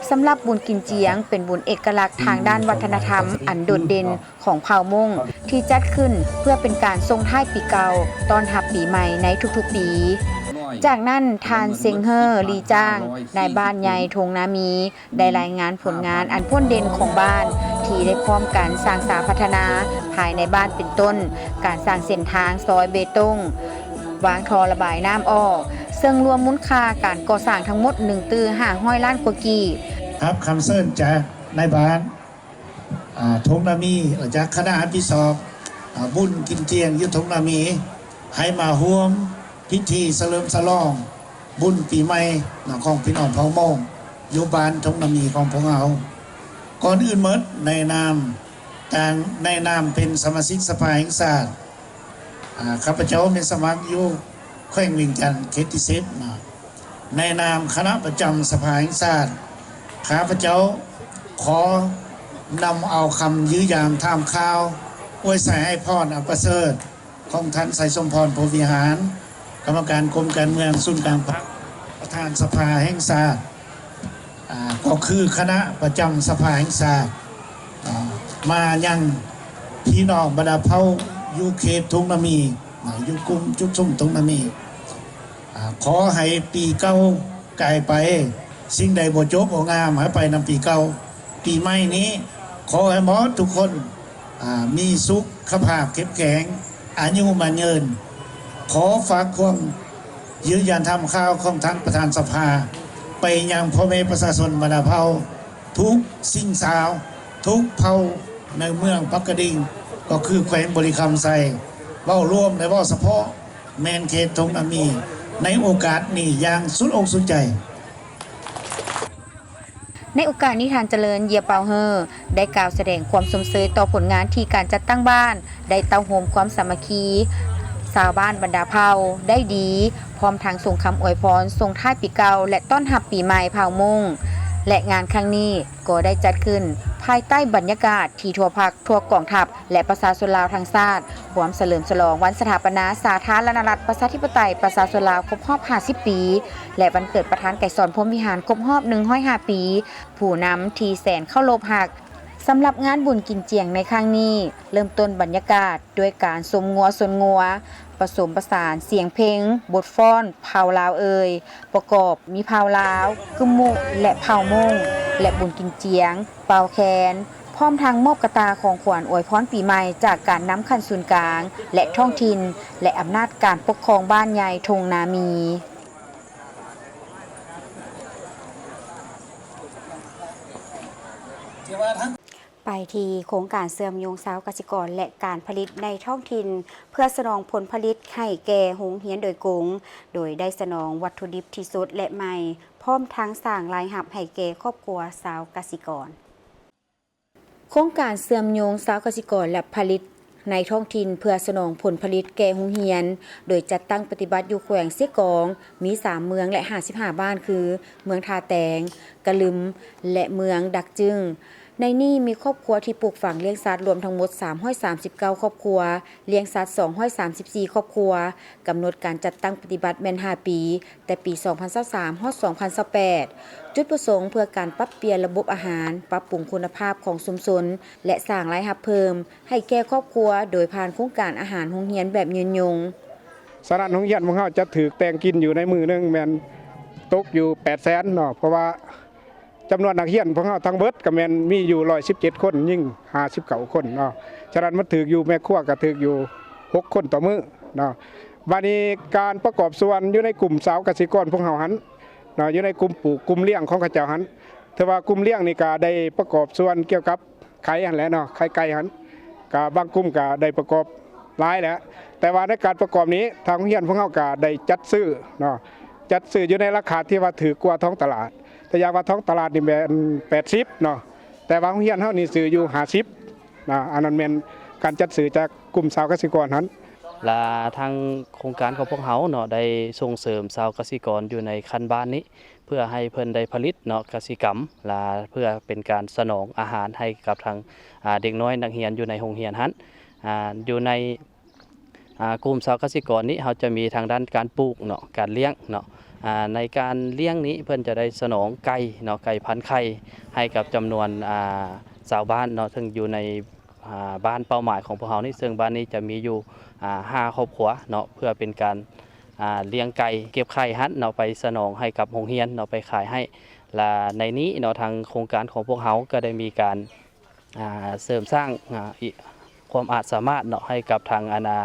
ສຳລັບບຸນກິນຈຽງ ເປັນບຸນເອກະລັກທາງດ້ານວັດທະນະທຳອັນໂດດເດັ່ນ ຂອງເຜົ່າມົ້ງ ທີ່ຈັດຂຶ້ນເພື່ອເປັນການສົ່ງທ້າຍປີເກົ່າ ຕ້ອນຮັບປີໃໝ່ໃນທຸກໆປີ. ຈາກນັ້ນ, ທ່ານ ເຊັງເຮີ ລີຈາງ ນາຍບ້ານໃຫຍ່ທົ່ງນາມີ ໄດ້ລາຍງານຜົນງານອັນພົ້ນເດັ່ນຂອງບ້ານ ທີ່ໄດ້ພ້ອມກັນສ້າງສາພັດທະນາພາຍໃນບ້ານ ເປັນຕົ້ນ ການສ້າງເສັ້ນທາງຊອຍເບຕົງ, ວາງທໍ່ລະບາຍນ້ຳອອກ, ເຊິ່ງລວມມູນຄ່າການກໍ່ສ້າງທັງໝົດ ໜຶ່ງຕື້ຫ້າຮ້ອຍລ້ານກວ່າກີບ. ຮັບຄຳເຊີນຈາກນາຍບ້ານ ອ່າ ທົ່ງນາມີ ແລະ ຈາກຄະນະຮັບຜິດຊອບ ອ່າ ບຸນກິນຈຽງຢູ່ທົ່ງນາມີ ໃຫ້ມາຮ່ວມພິທີສະເຫຼີມສະຫຼອງບຸນປີໃໝ່ເນາະ ຂອງພີ່ນ້ອງເຜົ່າມົ້ງຢູ່ບ້ານທົ່ງນາມີຂອງພວກເຮົາ. ກ່ອນອື່ນໝົດ ໃນນາມ ການ ໃນນາມເປັນສະມາຊິກສະພາແຫ່ງຊາດ ອ່າ ຂ້າພະເຈົ້າແມ່ນສະໝັກຢູ່ແຂວງວຽງຈັນ ເຂດທີສິບເນາະ. ໃນນາມຄະນະປະຈຳສະພາແຫ່ງຊາດ ຂ້າພະເຈົ້າຂໍນຳເອົາຄຳຢ້ຽມຢາມຖາມຂ່າວ ອວຍໄຊໃຫ້ພອນອັນປະເສີດຂອງທ່ານ ໄຊສົມພອນ ໂພວິຫານ ກຳມະການກົມການເມືອງສູນກາງພັກ ປະທານສະພາແຫ່ງຊາດ ອ່າ ກໍຄືຄະນະປະຈຳສະພາແຫ່ງຊາດ ອ່າ ມາຍັງພີ່ນ້ອງບັນດາເຜົ່າຢູ່ເຂດທົ່ງນາມີ ອ່າ ຢູ່ກຸ່ມຈຸດຊຸມທົ່ງນາມີ ອ່າ ຂໍໃຫ້ປີເກົ່າກາຍໄປ, ສິ່ງໃດບໍ່ຈົບບໍ່ງາມໃຫ້ໄປນຳປີເກົ່າ. ປີໃໝ່ນີ້ ຂໍໃຫ້ໝົດທຸກຄົນ ມີສຸຂະພາບເຂັ້ມແຂງ, ອາຍຸໝັ້ນຍືນ. ຂໍຝາກຄວາມຢືນຢັນທຳຂ່າວຂອງທ່ານປະທານສະພາ ໄປຍັງພໍ່ແມ່ປະຊາຊົນບັນດາເຜົ່າ ທຸກຊິງຊາວ ທຸກເຜົ່າໃນເມືອງປາກກະດິງ ກໍຄືແຂວງບໍລິຄຳໄຊ, ເວົ້າລວມ ແລະ ເວົ້າສະເພາະ ແມ່ນເຂດທົ່ງນາມີ ໃນໂອກາດນີ້ຢ່າງສຸດອົກສຸດໃຈ. ໃນໂອກາດນີ້ ທ່ານ ຈະເລີນ ເຢຍເປົາເຮີ ໄດ້ກ່າວສະແດງຄວາມຊົມເຊີຍຕໍ່ຜົນງານທີ່ການຈັດຕັ້ງບ້ານ ໄດ້ເຕົ້າໂຮມຄວາມສາມັກຄີຊາວບ້ານບັນດາເຜົ່າໄດ້ດີ, ພ້ອມທັງສົ່ງຄຳອວຍພອນສົ່ງທ້າຍປີເກົ່າ ແລະ ຕ້ອນຮັບປີໃໝ່ເຜົ່າມົ້ງ ແລະ ງານຄັ້ງນີ້ກໍໄດ້ຈັດຂຶ້ນພາຍໃຕ້ບັນຍາກາດທີ່ທົ່ວພັກ, ທົ່ວກອງທັບ ແລະ ປະຊາຊົນລາວທັງຊາດ ຮ່ວມສະເຫຼີມສະຫຼອງວັນສະຖາປະນາສາທາລະນະລັດ ປະຊາທິປະໄຕ ປະຊາຊົນລາວຄົບຮອບຫ້າສິບປີ ແລະ ວັນເກີດປະທານໄກສອນ ພົມວິຫານ ຄົບຮອບໜຶ່ງຮ້ອຍຫ້າປີ, ຜູ້ນຳທີ່ແສນເຄົາລົບຮັກ. ສຳລັບງານບຸນກິນຈຽງໃນຄັ້ງນີ້ ເລີ່ມຕົ້ນບັນຍາກາດດ້ວຍການຊົມງົວຊົນງົວ, ປະສົມປະສານສຽງເພງ, ບົດຟ້ອນເຜົ່າລາວເອີຍ ປະກອບມີເຜົ່າລາວ, ກຶມມຸ ແລະ ເຜົ່າມົ້ງ ແລະ ບຸນກິນຈຽງ, ເປົ່າແຄນ, ພ້ອມທັງມອບກະຕ່າຂອງຂວັນອວຍພອນປີໃໝ່ຈາກການນຳຂັ້ນສູນກາງ ແລະ ທ້ອງຖິ່ນ ແລະ ອຳນາດການປົກຄອງບ້ານໃຫຍ່ທົ່ງນາມີ. ໄປທີ່ໂຄງການເຊື່ອມໂຍງຊາວກະສິກອນ ແລະ ການຜະລິດໃນທ້ອງຖິ່ນ ເພື່ອສະໜອງຜົນຜະລິດໃຫ້ແກ່ໂຮງຮຽນໂດຍກົງ, ໂດຍໄດ້ສະໜອງວັດຖຸດິບທີ່ສົດ ແລະ ໃໝ່, ພ້ອມທັງສ້າງລາຍຮັບໃຫ້ແກ່ຄອບຄົວຊາວກະສິກອນ. ໂຄງການເຊື່ອມໂຍງຊາວກະສິກອນ ແລະ ຜະລິດໃນທ້ອງຖິ່ນ ເພື່ອສະໜອງຜົນຜະລິດແກ່ໂຮງຮຽນ, ໂດຍຈັດຕັ້ງປະຕິບັດຢູ່ແຂວງເຊກອງ ມີສາມເມືອງ ແລະ ຫ້າສິບຫ້າບ້ານ ຄື ເມືອງທ່າແຕງ, ກະລຶມ ແລະ ເມືອງດັກຈຶງ. ໃນນີ້ມີຄອບຄົວທີ່ປູກຝັງລ້ຽງສັດລວມທັງໝົດສາມຮ້ອຍສາມສິບເກົ້າຄອບຄົວ, ລ້ຽງສັດສອງຮ້ອຍສາມສິບສີ່ຄອບຄົວ. ກຳນົດການຈັດຕັ້ງປະຕິບັດແມ່ນຫ້າປີ, ແຕ່ປີສອງພັນຊາວສາມ ຮອດສອງພັນຊາວແປດ. ຈຸດປະສົງເພື່ອການປັບປ່ຽນລະບົບອາຫານ, ປັບປຸງຄຸນນະພາບຂອງຊຸມຊົນ ແລະ ສ້າງລາຍຮັບເພີ່ມໃຫ້ແກ່ຄອບຄົວ ໂດຍຜ່ານໂຄງການອາຫານໂຮງຮຽນແບບຍືນຍົງ. ສະນັ້ນ ໂຮງຮຽນຂອງເຮົາຈະຖືກແຕ່ງກິນຢູ່ໃນມື້ໜຶ່ງແມ່ນຕົກຢູ່ແປດແສນເນາະ, ເພາະວ່າ ຈຳນວນນັກຮຽນພວກເຮົາທັງເບິດກໍແມ່ນມີຢູ່ຮ້ອຍສິບເຈັດຄົນ, ຍິງຫ້າສິບເກົ້າຄົນເນາະ. ສະນັ້ນມັນຖືກຢູ່ ແມ່ຄົວກໍຖືກຢູ່ຫົກຄົນຕໍ່ມື້ເນາະ. ບາດນີ້ການປະກອບສ່ວນຢູ່ໃນກຸ່ມຊາວກະສິກອນພວກເຮົາຫັ້ນເນາະ, ຢູ່ໃນກຸ່ມປູກກຸ່ມລ້ຽງຂອງເຂົາເຈົ້າຫັ້ນ, ຖືວ່າກຸ່ມລ້ຽງນີ້ກໍໄດ້ປະກອບສ່ວນກ່ຽວກັບ ໄຂ່ຫັ້ນແຫຼະເນາະ, ໄຂ່ໄກ່ຫັ້ນ ກະບາງກຸ່ມກະໄດ້ປະກອບຫຼາຍແຫຼະ, ແຕ່ວ່າໃນການປະກອບນີ້ ທາງໂຮງຮຽນພວກເຮົາກະໄດ້ຈັດຊື້ເນາະ, ຈັດຊື້ຢູ່ໃນລາຄາທີ່ວ່າຖືກກວ່າທ້ອງຕະຫຼາດ. ຕົວຢ່າງວ່າທ້ອງຕະຫຼາດນີ້ແມ່ນແປດສິບເນາະ, ແຕ່ວ່າໂຮງຮຽນເຮົານີ້ຊື້ຢູ່ຫ້າສິບເນາະ, ອັນນັ້ນແມ່ນການຈັດຊື້ຈາກກຸ່ມຊາວກະສິກອນຫັ້ນ. ລະທາງໂຄງການຂອງພວກເຮົາເນາະ ໄດ້ສົ່ງເສີມຊາວກະສິກອນຢູ່ໃນຂັ້ນບ້ານນີ້ ເພື່ອໃຫ້ເພິ່ນໄດ້ຜະລິດເນາະ ກະສິກຳ ລະເພື່ອເປັນການສະໜອງອາຫານໃຫ້ກັບທາງ ອາ ເດັກນ້ອຍນັກຮຽນຢູ່ໃນໂຮງຮຽນຫັ້ນ. ອາ ຢູ່ໃນ ອາ ກຸ່ມຊາວກະສິກອນນີ້ ເຮົາຈະມີທາງດ້ານການປູກເນາະ ການລ້ຽງເນາະ. ອາ ໃນການລ້ຽງນີ້ ເພິ່ນຈະໄດ້ສະໜອງໄກ່ເນາະ ໄກ່ພັນໄຂ່ ໃຫ້ກັບຈຳນວນ ອາ ຊາວບ້ານເນາະ ເຊິ່ງຢູ່ໃນ ອາ ບ້ານເປົ້າໝາຍຂອງພວກເຮົານີ້, ເຊິ່ງບ້ານນີ້ຈະມີຢູ່ ອາ ຫ້າຄອບຄົວເນາະ ເພື່ອເປັນການ ອາ ລ້ຽງໄກ່ ເກັບໄຂ່ຫັ້ນເນາະ ໄປສະໜອງໃຫ້ກັບໂຮງຮຽນເນາະ ໄປຂາຍໃຫ້. ລະໃນນີ້ເນາະ ທາງໂຄງການຂອງພວກເຮົາກໍໄດ້ມີການ ອາ ເສີມສ້າງ ອາ ຄວາມອາດສາມາດເນາະ ໃຫ້ກັບທາງ ອັນ ອາ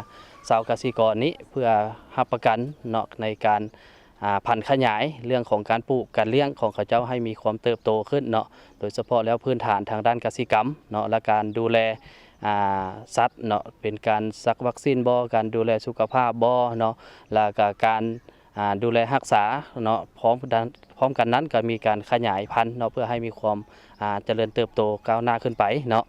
ຊາວກະສິກອນນີ້ ເພື່ອຮັບປະກັນເນາະ ໃນການ ອາ ຜັນຂະຫຍາຍເລື່ອງຂອງການປູກການລ້ຽງຂອງເຂົາເຈົ້າໃຫ້ມີຄວາມເຕີບໂຕຂຶ້ນເນາະ, ໂດຍສະເພາະແລ້ວພື້ນຖານທາງດ້ານກະສິກຳເນາະ ແລະ ການດູແລ ອາ ສັດເນາະ ເປັນການສັກວັກຊີນບໍ, ການດູແລສຸຂະພາບບໍເນາະ, ແລ້ວກະການ ອາ ດູແລຮັກສາເນາະ, ພ້ອມກັນ ພ້ອມກັນນັ້ນກະມີການຂະຫຍາຍພັນເນາະ ເພື່ອໃຫ້ມີຄວາມ ອາ ຈະເລີນເຕີບໂຕກ້າວໜ້າຂຶ້ນໄປເນາະ.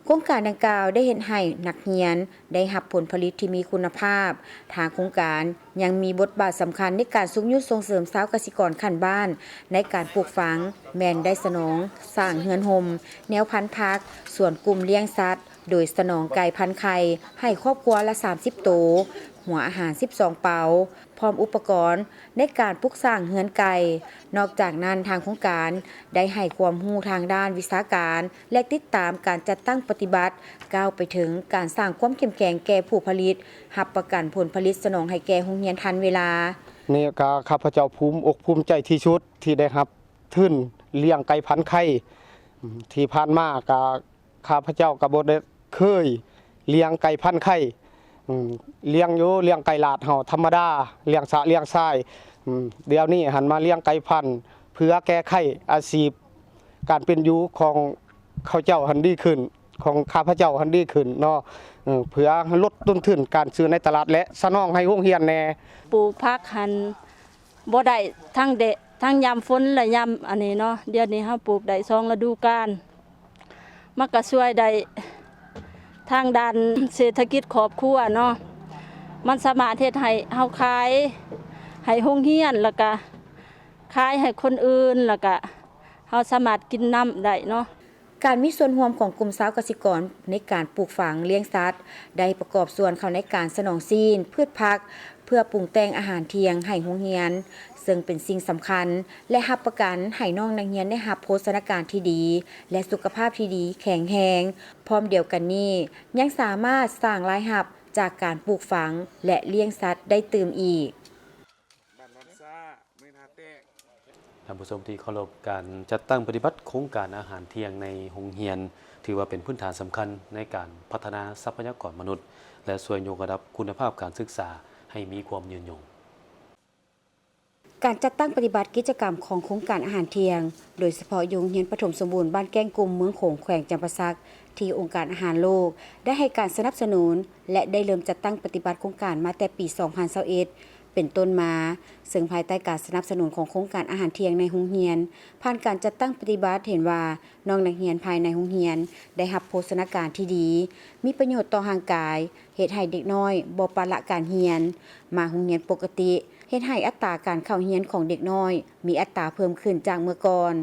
ໂຄງການດັ່ງກ່າວໄດ້ເຮັດໃຫ້ນັກຮຽນໄດ້ຮັບຜົນຜະລິດທີ່ມີຄຸນນະພາບ. ທາງໂຄງການຍັງມີບົດບາດສຳຄັນໃນການຊຸກຍູ້ສົ່ງເສີມຊາວກະສິກອນຂັ້ນບ້ານ ໃນການປູກຝັງ ແມ່ນໄດ້ສະໜອງສ້າງເຮືອນຮົ່ມ, ແນວພັນຜັກ, ສວນກຸ່ມລ້ຽງສັດ, ໂດຍສະໜອງໄກ່ພັນໄຂ່ໃຫ້ຄອບຄົວລະສາມສິບໂຕ, ຫົວອາຫານສິບສອງເປົາ, ພ້ອມອຸປະກອນໃນການປຸກສ້າງເຮືອນໄກ່. ນອກຈາກນັ້ນ, ທາງໂຄງການໄດ້ໃຫ້ຄວາມຮູ້ທາງດ້ານວິຊາການ ແລະ ຕິດຕາມການຈັດຕັ້ງປະຕິບັດ, ກ້າວໄປເຖິງການສ້າງຄວາມເຂັ້ມແຂງແກ່ຜູ້ຜະລິດ, ຮັບປະກັນຜົນຜະລິດສະໜອງໃຫ້ແກ່ໂຮງຮຽນທັນເວລາ. ນີ້ກໍຂ້າພະເຈົ້າພູມອົກພູມໃຈທີ່ສຸດທີ່ໄດ້ຮັບທຶນລ້ຽງໄກ່ພັນໄຂ່. ທີ່ຜ່ານມາກໍ ຂ້າພະເຈົ້າກໍບໍ່ໄດ້ ເຄີຍລ້ຽງໄກ່ພັນໄຂ່ ອືມ ລ້ຽງຢູ່ ລ້ຽງໄກ່ລາດເຮົາທຳມະດາ ລ້ຽງສະລ້ຽງຊາຍ ອືມ ດຽວນີ້ຫັນມາລ້ຽງໄກ່ພັນ ເພື່ອແກ້ໄຂອາຊີບການເປັນຢູ່ຂອງເຂົາເຈົ້າຫັ້ນດີຂຶ້ນ ຂອງຂ້າພະເຈົ້າຫັ້ນດີຂຶ້ນເນາະ ເອີ ເພື່ອລົດຕົ້ນທຶນການຊື້ໃນຕະຫຼາດ ແລະ ສະໜອງໃຫ້ໂຮງຮຽນແດ່. ປູກຜັກຫັ້ນບໍ່ໄດ້ທັງແດດ ທັງຍາມຝົນ ແລະ ຍາມອັນນີ້ເນາະ ດຽວນີ້ເຮົາປູກໄດ້ສອງລະດູການ ມັນກະຊ່ວຍໄດ້ທາງດ້ານເສດຖະກິດຄອບຄົວເນາະ ມັນສາມາດເຮັດໃຫ້ເຮົາຂາຍໃຫ້ໂຮງຮຽນ ແລ້ວກະຂາຍໃຫ້ຄົນອື່ນ ແລ້ວກະເຮົາສາມາດກິນນຳໄດ້ເນາະ. ການມີສ່ວນຮ່ວມຂອງກຸ່ມຊາວກະສິກອນໃນການປູກຝັງ, ລ້ຽງສັດ ໄດ້ປະກອບສ່ວນເຂົ້າໃນການສະໜອງຊີ້ນ, ພືດຜັກ ເພື່ອປຸງແຕ່ງອາຫານທ່ຽງໃຫ້ໂຮງຮຽນ, ເຊິ່ງເປັນສິ່ງສຳຄັນ ແລະ ຮັບປະກັນໃຫ້ນ້ອງນັກຮຽນໄດ້ຮັບໂພຊະນາການທີ່ດີ ແລະ ສຸຂະພາບທີ່ດີແຂງແຮງ. ພ້ອມດຽວກັນນີ້ ຍັງສາມາດສ້າງລາຍຮັບຈາກການປູກຝັງ ແລະ ລ້ຽງສັດໄດ້ຕື່ມອີກ. ທ່ານຜູ້ຊົມທີ່ເຄົາລົບ, ການຈັດຕັ້ງປະຕິບັດໂຄງການອາຫານທ່ຽງໃນໂຮງຮຽນ ຖືວ່າເປັນພື້ນຖານສຳຄັນໃນການພັດທະນາຊັບພະຍາກອນມະນຸດ ແລະ ຊ່ວຍຍົກລະດັບຄຸນນະພາບການສຶກສາໃຫ້ມີຄວາມຍືນຍົງ. ການຈັດຕັ້ງປະຕິບັດກິດຈະກຳຂອງໂຄງການອາຫານທ່ຽງ, ໂດຍສະເພາະຢູ່ໂຮງຮຽນປະຖົມສົມບູນບ້ານແກ້ງກຸ່ມ ເມືອງໂຂງ ແຂວງຈຳປາສັກ ທີ່ອົງການອາຫານໂລກໄດ້ໃຫ້ການສະໜັບສະໜູນ ແລະ ໄດ້ເລີ່ມຈັດຕັ້ງປະຕິບັດໂຄງການມາແຕ່ປີສອງພັນຊາວເອັດ ເປັນຕົ້ນມາ, ເຊິ່ງພາຍໃຕ້ການສະໜັບສະໜູນຂອງໂຄງການອາຫານທ່ຽງໃນໂຮງຮຽນ, ຜ່ານການຈັດຕັ້ງປະຕິບັດເຫັນວ່າ ນ້ອງນັກຮຽນພາຍໃນໂຮງຮຽນໄດ້ຮັບໂພຊະນາການທີ່ດີ, ມີປະໂຫຍດຕໍ່ຮ່າງກາຍ, ເຮັດໃຫ້ເດັກນ້ອຍບໍ່ປະລະການຮຽນ, ມາໂຮງຮຽນປົກກະຕິ, ເຮັດໃຫ້ອັດຕາການເຂົ້າຮຽນຂອງເດັກນ້ອຍມີອັດຕາເພີ່ມຂຶ້ນຈາກເມື່ອກ່ອນ.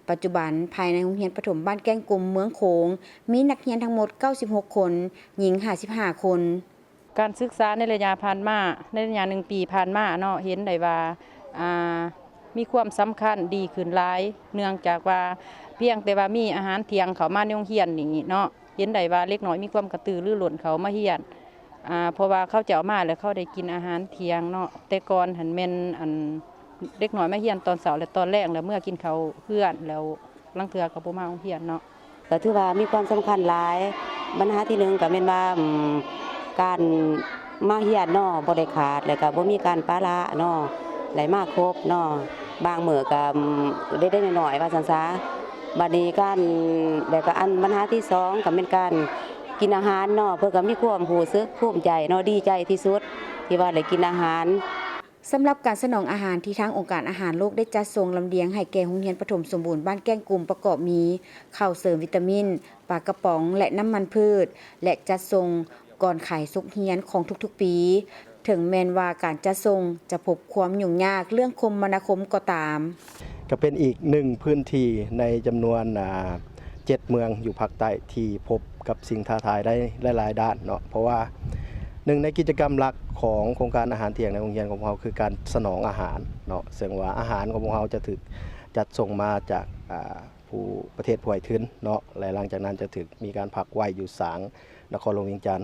ປັດຈຸບັນ, ພາຍໃນໂຮງຮຽນປະຖົມບ້ານແກ້ງກຸ່ມ ເມືອງໂຂງ ມີນັກຮຽນທັງໝົດເກົ້າສິບຫົກຄົນ, ຍິງຫ້າສິບຫ້າຄົນ. ການສຶກສາໃນໄລຍະຜ່ານມາ, ໃນໄລຍະໜຶ່ງປີຜ່ານມາເນາະ, ເຫັນໄດ້ວ່າ, ອ່າ, ມີຄວາມສຳຄັນດີຂຶ້ນຫຼາຍ, ເນື່ອງຈາກວ່າພຽງແຕ່ວ່າມີອາຫານທ່ຽງເຂົ້າມາໃນໂຮງຮຽນນີ້ເນາະ, ເຫັນໄດ້ວ່າເດັກນ້ອຍມີຄວາມກະຕືລືລົ້ນເຂົ້າມາຮຽນ, ອ່າ, ເພາະວ່າເຂົາເຈົ້າມາແລ້ວເຂົາໄດ້ກິນອາຫານທ່ຽງເນາະ, ແຕ່ກ່ອນຫັ້ນແມ່ນ, ອັນ, ເດັກນ້ອຍມາຮຽນຕອນເຊົ້າ ແລະ ຕອນແລງ ແລ້ວເມືອກິນເຂົ້າເຮືອນ ແລ້ວ ລາງເທື່ອກໍບໍ່ມາໂຮງຮຽນເນາະ. ກໍຖືວ່າມີຄວາມສຳຄັນຫຼາຍ. ບັນຫາທີໜຶ່ງກໍແມ່ນວ່າ, ອືມ, ການມາຮຽນເນາະ ບໍ່ໄດ້ຂາດ ແລ້ວກໍບໍ່ມີການປະລະເນາະ, ໄດ້ມາຄົບເນາະ, ບາງມື້ກໍ, ອືມ, ເລັກໆນ້ອຍໆ ວ່າຊັ້ນຊະ. ບັດນີ້ການ, ແລ້ວກໍອັນບັນຫາທີສອງກໍແມ່ນການກິນອາຫານເນາະ, ເພິ່ນກໍມີຄວາມຮູ້ສຶກພູມໃຈເນາະ, ດີໃຈທີ່ສຸດທີ່ວ່າໄດ້ກິນອາຫານ. ສຳລັບການສະໜອງອາຫານທີ່ທາງອົງການອາຫານໂລກໄດ້ຈັດສົ່ງລຳລຽງໃຫ້ແກ່ໂຮງຮຽນປະຖົມສົມບູນບ້ານແກ້ງກຸ່ມ ປະກອບມີ ເຂົ້າເສີມວິຕາມິນ, ປາກະປ໋ອງ ແລະ ນ້ຳມັນພືດ ແລະ ຈັດສົ່ງກ່ອນຂາຍສົກຮຽນຂອງທຸກໆປີ. ເຖິງແມ່ນວ່າການຈັດສົ່ງຈະພົບຄວາມຫຍຸ້ງຍາກເລື່ອງຄົມມະນາຄົມກໍຕາມ. ກໍເປັນອີກໜຶ່ງພື້ນທີ່ໃນຈຳນວນ, ອ່າ, ເຈັດເມືອງຢູ່ພາກໃຕ້ທີ່ພົບກັບສິ່ງທ້າທາຍໃນຫຼາຍໆດ້ານເນາະ, ເພາະວ່າໜຶ່ງໃນກິດຈະກຳຫຼັກຂອງໂຄງການອາຫານທ່ຽງໃນໂຮງຮຽນຂອງພວກເຮົາ ຄືການສະໜອງອາຫານເນາະ, ເຊິ່ງວ່າອາຫານຂອງພວກເຮົາຈະຖືກຈັດສົ່ງມາຈາກ, ອ່າ, ຜູ້ປະເທດຜູ້ໃຫ້ທຶນເນາະ ແລະ ຫຼັງຈາກນັ້ນຈະຖືກມີການພັກໄວ້ຢູ່ສາງນະຄອນຫຼວງວຽງຈັນ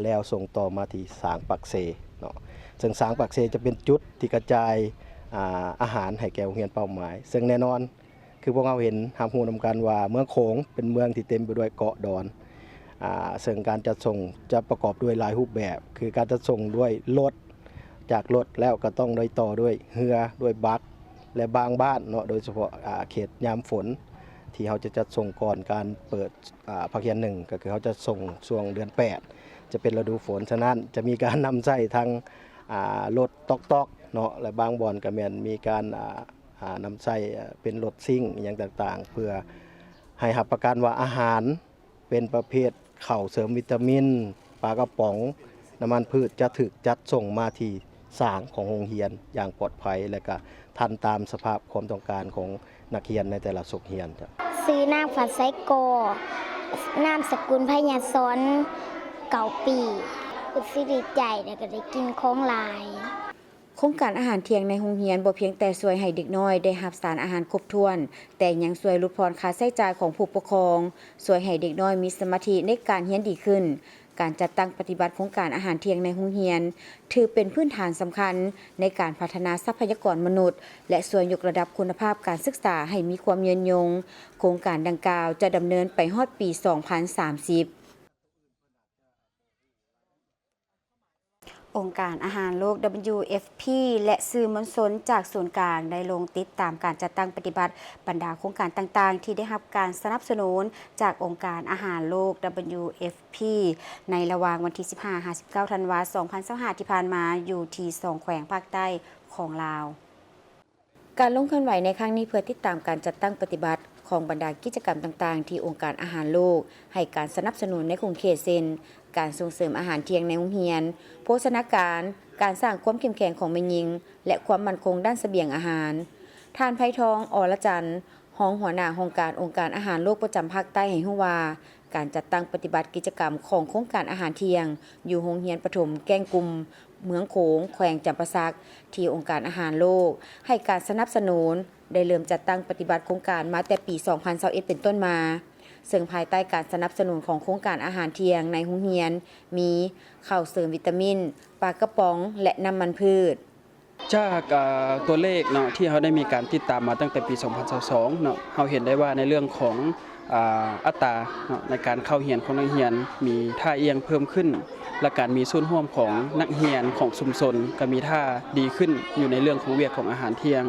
ແລ້ວສົ່ງຕໍ່ມາທີ່ສາງປາກເຊເນາະ, ເຊິ່ງສາງປາກເຊຈະເປັນຈຸດທີ່ກະຈາຍ, ອ່າ, ອາຫານໃຫ້ແກ່ໂຮງຮຽນເປົ້າໝາຍ, ເຊິ່ງແນ່ນອນ ຄືພວກເຮົາເຫັນຮັບຮູ້ນຳກັນວ່າເມືອງໂຂງເປັນເມືອງທີ່ເຕັມໄປດ້ວຍເກາະດອນ, ອ່າ, ເຊິ່ງການຈັດສົ່ງຈະປະກອບດ້ວຍຫຼາຍຮູບແບບ, ຄືການຈັດສົ່ງດ້ວຍລົດ, ຈາກລົດແລ້ວກໍຕ້ອງໄດ້ຕໍ່ດ້ວຍເຮືອ, ດ້ວຍບັກ ແລະ ບາງບ້ານເນາະ, ໂດຍສະເພາະ, ອ່າ, ເຂດຍາມຝົນທີ່ເຮົາຈະຈັດສົ່ງກ່ອນການເປີດ, ອ່າ, ພາກຮຽນໜຶ່ງ ກໍຄືເຮົາຈະສົ່ງຊ່ວງເດືອນແປດ ຈະເປັນລະດູຝົນ, ສະນັ້ນຈະມີການນຳໃຊ້ທັງ, ອ່າ, ລົດຕອກໆເນາະ ແລະ ບາງບ່ອນກໍແມ່ນມີການ, ອ່າ, ອ່າ, ນຳໃຊ້, ເປັນລົດຊິງອີ່ຫຍັງຕ່າງໆ ເພື່ອໃຫ້ຮັບປະກັນວ່າອາຫານ ເປັນປະເພດເຂົ້າເສີມວິຕາມິນ, ປາກະປ໋ອງ, ນ້ຳມັນພືດ ຈະຖືກຈັດສົ່ງມາທີ່ສາງຂອງໂຮງຮຽນຢ່າງປອດໄພ ແລະ ກະທັນຕາມສະພາບຄວາມຕ້ອງການຂອງນັກຮຽນໃນແຕ່ລະສົກຮຽນ. ຊື່ນາງ ຝັນໄຊ ກໍ ນາມສະກຸນ ໄພຍາສອນ ເກົ້າປີ. ຮູ້ສຶກດີໃຈ ແລະ ກະໄດ້ກິນຂອງຫຼາຍ. ໂຄງການອາຫານທ່ຽງໃນໂຮງຮຽນບໍ່ພຽງແຕ່ຊ່ວຍໃຫ້ເດັກນ້ອຍໄດ້ຮັບສານອາຫານຄົບຖ້ວນ, ແຕ່ຍັງຊ່ວຍຫຼຸດຜ່ອນຄ່າໃຊ້ຈ່າຍຂອງຜູ້ປົກຄອງ, ຊ່ວຍໃຫ້ເດັກນ້ອຍມີສະມາທິໃນການຮຽນດີຂຶ້ນ. ການຈັດຕັ້ງປະຕິບັດໂຄງການອາຫານທ່ຽງໃນໂຮງຮຽນ ຖືເປັນພື້ນຖານສຳຄັນໃນການພັດທະນາຊັບພະຍາກອນມະນຸດ ແລະ ຊ່ວຍຍົກລະດັບຄຸນນະພາບການສຶກສາໃຫ້ມີຄວາມຍືນຍົງ. ໂຄງການດັ່ງກ່າວຈະດຳເນີນໄປຮອດປີສອງພັນສາມສິບ. ອົງການອາຫານໂລກ WFP ແລະ ສື່ມວນຊົນຈາກສູນກາງ ໄດ້ລົງຕິດຕາມການຈັດຕັ້ງປະຕິບັດບັນດາໂຄງການຕ່າງໆ ທີ່ໄດ້ຮັບການສະໜັບສະໜູນຈາກອົງການອາຫານໂລກ WFP ໃນລະຫວ່າງວັນທີສິບຫ້າ ຫາ ສິບເກົ້າ ທັນວາ ສອງພັນຊາວຫ້າ ທີ່ຜ່ານມາ ຢູ່ທີ່ສອງແຂວງພາກໃຕ້ຂອງລາວ. ການລົງເຄື່ອນໄຫວໃນຄັ້ງນີ້ເພື່ອຕິດຕາມການຈັດຕັ້ງປະຕິບັດຂອງບັນດາກິດຈະກຳຕ່າງໆ ທີ່ອົງການອາຫານໂລກໃຫ້ການສະໜັບສະໜູນໃນຂົງເຂດ ເຊັ່ນ ການສົ່ງເສີມອາຫານທ່ຽງໃນໂຮງຮຽນ, ໂພຊະນາການ, ການສ້າງຄວາມເຂັ້ມແຂງຂອງແມ່ຍິງ ແລະ ຄວາມໝັ້ນຄົງດ້ານສະບຽງອາຫານ. ທ່ານ ໄພທອງ ອລະຈັນ ຮອງຫົວໜ້າຫ້ອງການອົງການອາຫານໂລກປະຈຳພາກໃຕ້ໃຫ້ຮູ້ວ່າ ການຈັດຕັ້ງປະຕິບັດກິດຈະກຳຂອງໂຄງການອາຫານທ່ຽງ ຢູ່ໂຮງຮຽນປະຖົມແກ້ງກຸ່ມ ເມືອງໂຂງ ແຂວງຈຳປາສັກ ທີ່ອົງການອາຫານໂລກໃຫ້ການສະໜັບສະໜູນ ໄດ້ເລີ່ມຈັດຕັ້ງປະຕິບັດໂຄງການມາແຕ່ປີສອງພັນຊາວເອັດເປັນຕົ້ນມາ, ເຊິ່ງພາຍໃຕ້ການສະໜັບສະໜູນຂອງໂຄງການອາຫານທ່ຽງໃນໂຮງຮຽນ ມີເຂົ້າເສີມວິຕາມິນ, ປາກະປ໋ອງ ແລະ ນ້ຳມັນພືດ. ຈາກ ເອີ່ ຕົວເລກເນາະ ທີ່ເຮົາໄດ້ມີການຕິດຕາມມາຕັ້ງແຕ່ປີສອງພັນຊາວສອງເນາະ ເຮົາເຫັນໄດ້ວ່າໃນເລື່ອງຂອງ ອາ ອັດຕາເນາະ ໃນການເຂົ້າຮຽນຂອງນັກຮຽນມີທ່າອ່ຽງເພີ່ມຂຶ້ນ ແລະ ການມີສ່ວນຮ່ວມຂອງນັກຮຽນຂອງຊຸມຊົນກໍມີທ່າດີຂຶ້ນຢູ່ໃນເລື່ອງຂອງວຽກຂອງອາຫານທ່ຽງ.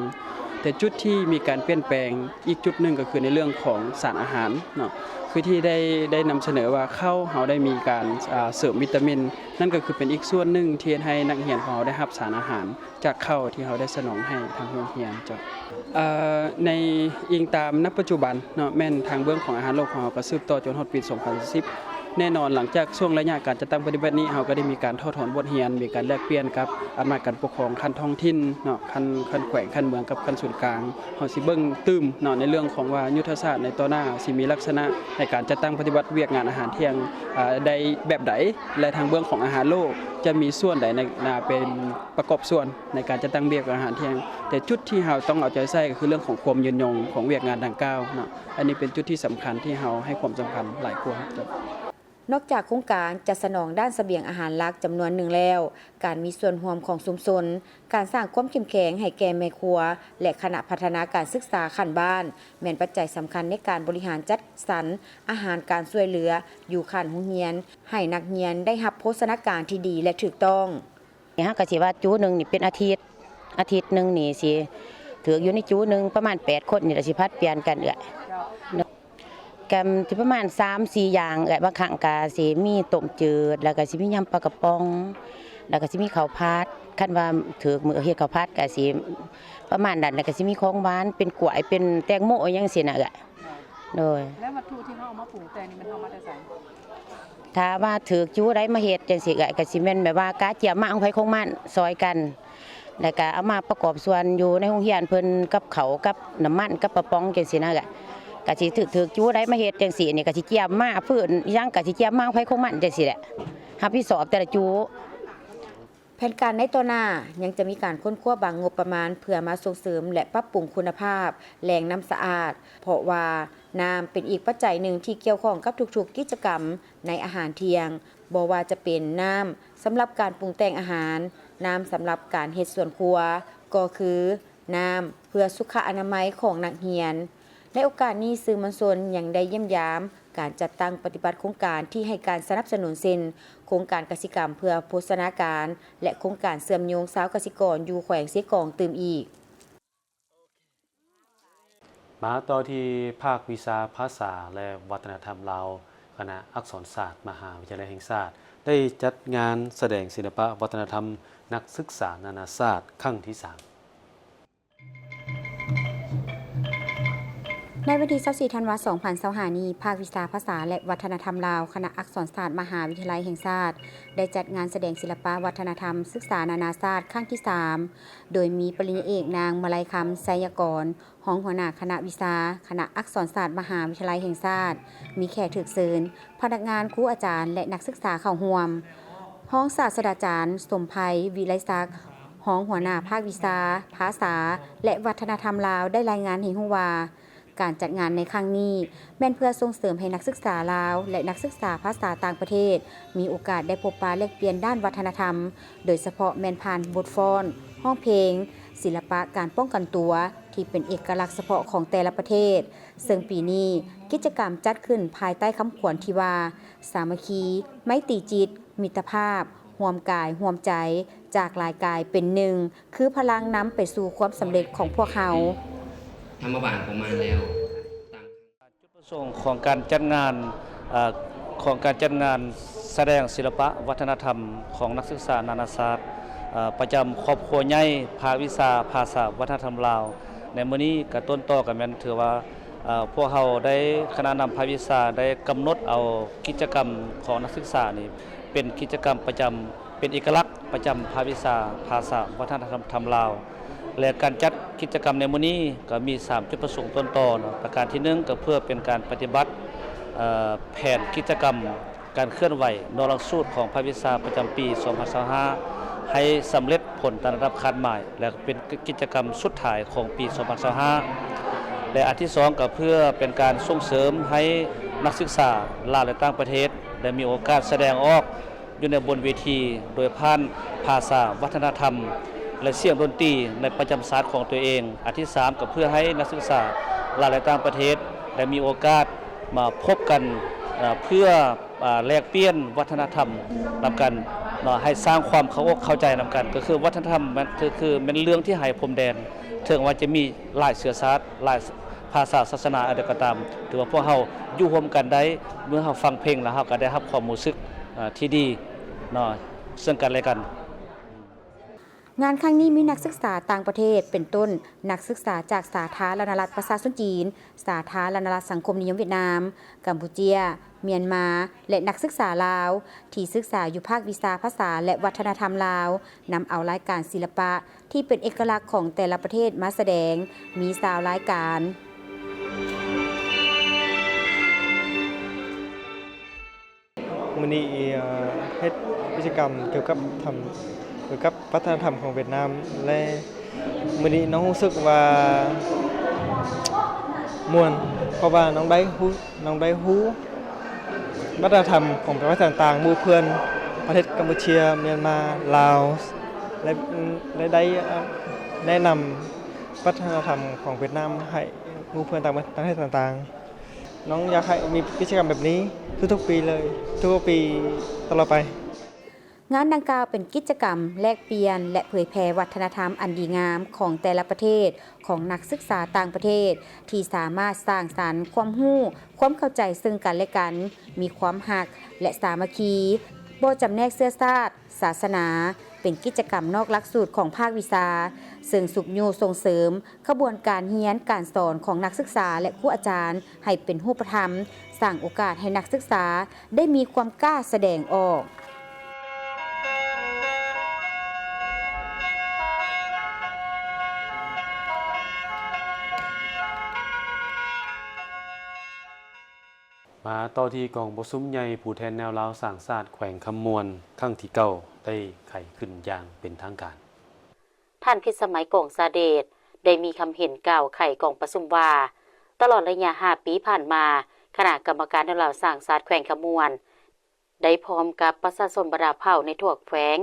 ແຕ່ຈຸດທີ່ມີການປ່ຽນແປງອີກຈຸດໜຶ່ງກໍຄືໃນເລື່ອງຂອງສານອາຫານເນາະ ຄືທີ່ໄດ້ ໄດ້ນຳສະເໜີວ່າເຂົ້າເຮົາໄດ້ມີການ ອາ ເສີມວິຕາມິນ ນັ້ນກໍຄືເປັນອີກສ່ວນໜຶ່ງທີ່ເຮັດໃຫ້ນັກຮຽນຂອງເຮົາໄດ້ຮັບສານອາຫານ ຈາກເຂົ້າທີ່ເຮົາໄດ້ສະໜອງໃຫ້ທາງໂຮງຮຽນເຈົ້າ. ເອີ່ ໃນ ອີງຕາມ ນະ ປັດຈຸບັນເນາະ ແມ່ນທາງເບື້ອງຂອງອາຫານໂລກຂອງເຮົາກໍສືບຕໍ່ຈົນຮອດປີສອງພັນສິບ. ແນ່ນອນ ຫຼັງຈາກຊ່ວງໄລຍະການຈັດຕັ້ງປະຕິບັດນີ້ ເຮົາກໍໄດ້ມີການຖອດຖອນບົດຮຽນ, ມີການແລກປ່ຽນກັບອຳນາດການປົກຄອງຂັ້ນທ້ອງຖິ່ນເນາະ, ຂັ້ນ ຂັ້ນແຂວງ, ຂັ້ນເມືອງ ກັບຂັ້ນສູນກາງ. ເຮົາຊິເບິ່ງຕື່ມເນາະ ໃນເລື່ອງຂອງວ່າຍຸດທະສາດໃນຕໍ່ໜ້າຊິມີລັກສະນະໃນການຈັດຕັ້ງປະຕິບັດວຽກງານອາຫານທ່ຽງ ອາ ໄດ້ແບບໃດ ແລະ ທາງເບື້ອງຂອງອາຫານໂລກຈະມີສ່ວນໃດໃນ ອາ ເປັນ ປະກອບສ່ວນໃນການຈັດຕັ້ງວຽກອາຫານທ່ຽງ, ແຕ່ຈຸດທີ່ເຮົາຕ້ອງເອົາໃຈໃສ່ກໍຄືເລື່ອງຂອງຄວາມຍືນຍົງຂອງວຽກງານດັ່ງກ່າວເນາະ. ອັນນີ້ເປັນຈຸດທີ່ສຳຄັນທີ່ເຮົາໃຫ້ຄວາມສຳຄັນຫຼາຍກວ່າ. ນອກຈາກໂຄງການຈັດສະໜອງດ້ານສະບຽງອາຫານຫຼັກຈຳນວນໜຶ່ງແລ້ວ, ການມີສ່ວນຮ່ວມຂອງຊຸມຊົນ, ການສ້າງຄວາມເຂັ້ມແຂງໃຫ້ແກ່ແມ່ຄົວ ແລະ ຄະນະພັດທະນາການສຶກສາຂັ້ນບ້ານ ແມ່ນປັດໄຈສຳຄັນໃນການບໍລິຫານຈັດສັນອາຫານການຊ່ວຍເຫຼືອຢູ່ຂັ້ນໂຮງຮຽນ ໃຫ້ນັກຮຽນໄດ້ຮັບໂພຊະນາການທີ່ດີ ແລະ ຖືກຕ້ອງ. ເຮົາກໍຊິວ່າຈຸໜຶ່ງນີ້ເປັນອາທິດ, ອາທິດໜຶ່ງນີ້ຊິຖືກຢູ່ໃນຈຸໜຶ່ງປະມານແປດຄົນນີ້ລະ ຊິຜັດປ່ຽນກັນເອື້ອຍ. ກໍຊິປະມານສາມສີ່ຢ່າງເອື້ອຍ, ບາງຄັ້ງກໍຊິມີຕົ້ມຈືດ ແລ້ວກໍຊິມີຍຳປາກະປ໋ອງ ແລ້ວກໍຊິມີເຂົ້າຜັດ, ຄັນວ່າຖືກມື້ເຮັດເຂົ້າຜັດກໍຊິປະມານນັ້ນ, ແລ້ວກໍຊິມີຂອງຫວານ ເປັນກ້ວຍ ເປັນແຕງໂມ ອີ່ຫຍັງຊີ້ນະເອື້ອຍ. ໂດຍ. ແລ້ວວັດຖຸທີ່ເຮົາເອົາມາປຸງແຕ່ງນີ້ ແມ່ນເຮົາມາແຕ່ໃສ? ຖ້າວ່າຖືກຈຸໃດມາເຮັດຈັ່ງຊີ້ເອື້ອຍ ກໍຊິແມ່ນແບບວ່າກະຈຽມມາຂອງໃຜຂອງມັນຊ່ອຍກັນ, ແລ້ວກະເອົາມາປະກອບສ່ວນຢູ່ໃນໂຮງຮຽນເພິ່ນກັບເຂົ້າກັບນ້ຳມັນກັບປາກະປ໋ອງຈັ່ງຊີ້ນະເອື້ອຍ. ກະຊິຖືກ ຖືກຈຸໃດມາເຮັດຈັ່ງຊີ້ນີ້ ກະຊິຈຽມມາ ຟືນອີ່ຫຍັງກະຊິຈຽມມາຂອງໃຜຂອງມັນຈັ່ງຊີ້ແຫຼະ, ຮັບຜິດຊອບແຕ່ລະຈຸ. ແຜນການໃນຕໍ່ໜ້າ ຍັງຈະມີການຄົ້ນຄວ້າບາງງົບປະມານ ເພື່ອມາສົ່ງເສີມ ແລະ ປັບປຸງຄຸນນະພາບແຫຼ່ງນ້ຳສະອາດ, ເພາະວ່ານ້ຳເປັນອີກປັດໄຈໜຶ່ງທີ່ກ່ຽວຂ້ອງກັບທຸກໆກິດຈະກຳໃນອາຫານທ່ຽງ, ບໍ່ວ່າຈະເປັນນ້ຳສຳລັບການປຸງແຕ່ງອາຫານ, ນ້ຳສຳລັບການເຮັດສວນຄົວ, ກໍຄື ນ້ຳເພື່ອສຸຂະອະນາໄມຂອງນັກຮຽນ. ໃນໂອກາດນີ້ ສື່ມວນຊົນຍັງໄດ້ຢ້ຽມຢາມການຈັດຕັ້ງປະຕິບັດໂຄງການທີ່ໃຫ້ການສະໜັບສະໜູນ ເຊັ່ນ ໂຄງການກະສິກຳເພື່ອໂພຊະນາການ ແລະ ໂຄງການເຊື່ອມໂຍງຊາວກະສິກອນຢູ່ແຂວງເຊກອງຕື່ມອີກ. ມາຕໍ່ທີ່ພາກວິຊາພາສາ ແລະ ວັດທະນະທຳລາວ, ຄະນະອັກສອນສາດ ມະຫາວິທະຍາໄລແຫ່ງຊາດ ໄດ້ຈັດງານສະແດງສິລະປະວັດທະນະທຳນັກສຶກສານານາຊາດ ຄັ້ງທີສາມ. ໃນວັນທີຊາວສີ່ ທັນວາ ສອງພັນຊາວຫ້ານີ້, ພາກວິຊາພາສາ ແລະ ວັດທະນະທຳລາວ, ຄະນະອັກສອນສາດ ມະຫາວິທະຍາໄລແຫ່ງຊາດ ໄດ້ຈັດງານສະແດງສິລະປະວັດທະນະທຳສຶກສານານາຊາດ ຄັ້ງທີສາມ ໂດຍມີປະລິນຍາເອກ ນາງ ມະໄລຄຳ ໄຊຍະກອນ ຮອງຫົວໜ້າຄະນະວິຊາ ຄະນະອັກສອນສາດ ມະຫາວິທະຍາໄລແຫ່ງຊາດ, ມີແຂກຖືກເຊີນ, ພະນັກງານ, ຄູອາຈານ ແລະ ນັກສຶກສາເຂົ້າຮ່ວມ. ຮອງສາດສະດາຈານ ສົມໄພ ວິໄລສັກ ຮອງຫົວໜ້າພາກວິຊາພາສາ ແລະ ວັດທະນະທຳລາວ ໄດ້ລາຍງານໃຫ້ຮູ້ວ່າ, ການຈັດງານໃນຄັ້ງນີ້ ແມ່ນເພື່ອສົ່ງເສີມໃຫ້ນັກສຶກສາລາວ ແລະ ນັກສຶກສາພາສາຕ່າງປະເທດ ມີໂອກາດໄດ້ພົບປະແລກປ່ຽນດ້ານວັດທະນະທຳ, ໂດຍສະເພາະແມ່ນຜ່ານບົດຟ້ອນ, ຮ້ອງເພງ, ສິລະປະການປ້ອງກັນຕົວ ທີ່ເປັນເອກະລັກສະເພາະຂອງແຕ່ລະປະເທດ. ເຊິ່ງປີນີ້ ກິດຈະກຳຈັດຂຶ້ນພາຍໃຕ້ຄຳຂວັນທີ່ວ່າ ສາມັກຄີ, ໄມຕີຈິດ, ມິດຕະພາບ, ຮ່ວມກາຍຮ່ວມໃຈ ຈາກຫຼາຍກາຍເປັນໜຶ່ງ ຄືພະລັງນຳໄປສູ່ຄວາມສຳເລັດຂອງພວກເຮົາ. ທຳມະບານຂອງມັນແລ້ວ. ຈຸດປະສົງຂອງການຈັດງານ ເອີ ຂອງການຈັດງານສະແດງສິລະປະວັດທະນະທຳຂອງນັກສຶກສານານາຊາດ ເອີ ປະຈຳຄອບຄົວໃຫຍ່ ພາກວິຊາພາສາວັດທະນະທຳລາວ ໃນມື້ນີ້ກະຕົ້ນຕໍກະແມ່ນຖືວ່າ ເອີ ພວກເຮົາໄດ້ ຄະນະນຳພາກວິຊາໄດ້ກຳນົດເອົາກິດຈະກຳຂອງນັກສຶກສານີ້ ເປັນກິດຈະກຳປະຈຳ ເປັນເອກະລັກປະຈຳພາກວິຊາພາສາວັດທະນະທຳລາວ ແລະ ການຈັດກິດຈະກຳໃນມື້ນີ້ກໍມີສາມຈຸດປະສົງຕົ້ນຕໍເນາະ. ປະການທີໜຶ່ງກໍເພື່ອເປັນການປະຕິບັດ ເອີ ແຜນກິດຈະກຳການເຄື່ອນໄຫວນອກຫຼັກສູດຂອງພາກວິຊາປະຈຳປີສອງພັນຊາວຫ້າ ໃຫ້ສຳເລັດຜົນຕາມລຳດັບຄາດໝາຍ ແລະ ເປັນກິດຈະກຳສຸດທ້າຍຂອງປີສອງພັນຊາວຫ້າ ແລະ ອັນທີສອງກໍເພື່ອເປັນການສົ່ງເສີມໃຫ້ນັກສຶກສາລາວ ແລະ ຕ່າງປະເທດ ໄດ້ມີໂອກາດສະແດງອອກ ຢູ່ໃນບົນເວທີ ໂດຍຜ່ານພາສາວັດທະນະທຳ ແລະ ສຽງດົນຕີໃນປະຈຳຊາດຂອງຕົວເອງ. ອັນທີສາມກໍເພື່ອໃຫ້ນັກສຶກສາລາວ ແລະ ຕ່າງປະເທດ ໄດ້ມີໂອກາດມາພົບກັນ ເອີ ເພື່ອ ເອີ ແລກປ່ຽນວັດທະນະທຳນຳກັນເນາະ ໃຫ້ສ້າງຄວາມເຂົ້າອົກເຂົ້າໃຈນຳກັນ. ກໍຄືວັດທະນະທຳແມ່ນ ຄື ຄືແມ່ນເລື່ອງທີ່ໄຮ້ພົມແດນ ເຖິງວ່າຈະມີຫຼາຍເຊື້ອຊາດ ຫຼາຍພາສາ ສາສະໜາອັນໃດກໍຕາມ ຖືວ່າພວກເຮົາຢູ່ຮ່ວມກັນໄດ້ ເມື່ອເຮົາຟັງເພງແລ້ວ ເຮົາກໍໄດ້ຮັບຄວາມຮູ້ສຶກ ເອີ ທີ່ດີເນາະ ເຊິ່ງກັນແລະກັນ. ງານຄັ້ງນີ້ມີນັກສຶກສາຕ່າງປະເທດ ເປັນຕົ້ນ ນັກສຶກສາຈາກສາທາລະນະລັດປະຊາຊົນຈີນ, ສາທາລະນະລັດສັງຄົມນິຍົມຫວຽດນາມ, ກຳປູເຈຍ, ມຽນມາ ແລະ ນັກສຶກສາລາວ ທີ່ສຶກສາຢູ່ພາກວິຊາພາສາ ແລະ ວັດທະນະທຳລາວ ນຳເອົາລາຍການສິລະປະ ທີ່ເປັນເອກະລັກຂອງແຕ່ລະປະເທດມາສະແດງ ມີຊາວລາຍການ. ມື້ນີ້ ເອີ ເຮັດກິດຈະກຳກ່ຽວກັບທຳ ກ່ຽວກັບວັດທະນະທຳຂອງຫວຽດນາມ ແລະ ມື້ນີ້ນ້ອງຮູ້ສຶກວ່າມ່ວນ ເພາະວ່ານ້ອງໄດ້ຮູ້ ນ້ອງໄດ້ຮູ້ວັດທະນະທຳຂອງປະເທດຕ່າງໆ ໝູ່ເພື່ອນປະເທດກຳປູເຈຍ, ມຽນມາ, ລາວ ແລະ ແລະ ໄດ້ ເອີ ແນະນຳວັດທະນະທຳຂອງຫວຽດນາມໃຫ້ໝູ່ເພື່ອນຕ່າງປະເທດຕ່າງໆ. ນ້ອງຢາກໃຫ້ມີກິດຈະກຳແບບນີ້ທຸກໆປີເລີຍ ທຸກໆປີຕະຫຼອດໄປ. ງານດັ່ງກ່າວເປັນກິດຈະກຳແລກປ່ຽນ ແລະ ເຜີຍແຜ່ວັດທະນະທຳອັນດີງາມຂອງແຕ່ລະປະເທດ ຂອງນັກສຶກສາຕ່າງປະເທດ ທີ່ສາມາດສ້າງສັນຄວາມຮູ້ ຄວາມເຂົ້າໃຈເຊິ່ງກັນແລະກັນ, ມີຄວາມຮັກ ແລະ ສາມັກຄີ, ບໍ່ຈຳແນກເຊື້ອຊາດ, ສາສະໜາ, ເປັນກິດຈະກຳນອກຫຼັກສູດຂອງພາກວິຊາ ເຊິ່ງຊຸກຍູ້ສົ່ງເສີມຂະບວນການຮຽນການສອນຂອງນັກສຶກສາ ແລະ ຄູອາຈານໃຫ້ເປັນຮູບປະທຳ, ສ້າງໂອກາດໃຫ້ນັກສຶກສາໄດ້ມີຄວາມກ້າສະແດງອອກ. ມາຕໍ່ທີ່ກອງປະຊຸມໃຫຍ່ຜູ້ແທນແນວລາວສ້າງຊາດແຂວງຄຳມ່ວນຄັ້ງທີເກົ້າ ໄດ້ໄຂຂຶ້ນຢ່າງເປັນທາງການ. ທ່ານ ພິດສະໄໝ ກອງສະເດດ ໄດ້ມີຄຳເຫັນກ່າວໄຂກອງປະຊຸມວ່າ, ຕະຫຼອດໄລຍະຫ້າປີຜ່ານມາ, ຄະນະກຳມະການແນວລາວສ້າງຊາດແຂວງຄຳມ່ວນ ໄດ້ພ້ອມກັບປະຊາຊົນບັນດາເຜົ່າໃນທົ່ວແຂວງ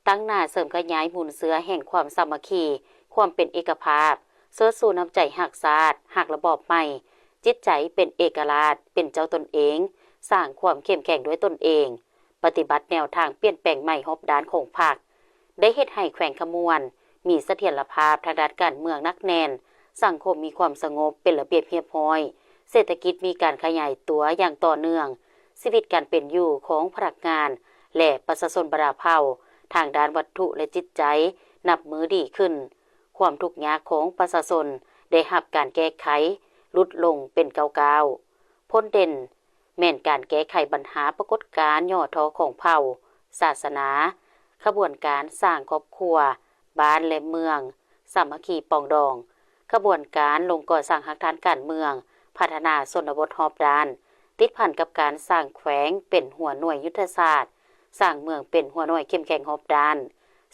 ຕັ້ງໜ້າເສີມຂະຫຍາຍມູນເຊື້ອແຫ່ງຄວາມສາມັກຄີ, ຄວາມເປັນເອກະພາບ, ເຊີດຊູນ້ຳໃຈຮັກຊາດ, ຮັກລະບອບໃໝ່, ຈິດໃຈເປັນເອກະລາດ, ເປັນເຈົ້າຕົນເອງ, ສ້າງຄວາມເຂັ້ມແຂງດ້ວຍຕົນເອງ, ປະຕິບັດແນວທາງປ່ຽນແປງໃໝ່ຮອບດ້ານຂອງພັກ ໄດ້ເຮັດໃຫ້ແຂວງຄຳມ່ວນມີສະຖຽນລະພາບທາງດ້ານການເມືອງໜັກແໜ້ນ, ສັງຄົມມີຄວາມສະຫງົບເປັນລະບຽບຮຽບຮ້ອຍ, ເສດຖະກິດມີການຂະຫຍາຍຕົວຢ່າງຕໍ່ເນື່ອງ, ຊີວິດການເປັນຢູ່ຂອງພະນັກງານ ແລະ ປະຊາຊົນບັນດາເຜົ່າ ທາງດ້ານວັດຖຸ ແລະ ຈິດໃຈ ນັບມື້ດີຂຶ້ນ, ຄວາມທຸກຍາກຂອງປະຊາຊົນໄດ້ຮັບການແກ້ໄຂ, ຫຼຸດລົງເປັນກ້າວໆ. ຜົນເດັ່ນ ແມ່ນການແກ້ໄຂບັນຫາປາກົດການຫຍໍ້ທໍ້ຂອງເຜົ່າ, ສາສະໜາ, ຂະບວນການສ້າງຄອບຄົວ, ບ້ານ ແລະ ເມືອງ, ສາມັກຄີປອງດອງ, ຂະບວນການລົງກໍ່ສ້າງຮາກຖານການເມືອງ, ພັດທະນາຊົນນະບົດຮອບດ້ານ, ຕິດພັນກັບການສ້າງແຂວງເປັນຫົວໜ່ວຍຍຸດທະສາດ, ສ້າງເມືອງເປັນຫົວໜ່ວຍເຂັ້ມແຂງຮອບດ້ານ,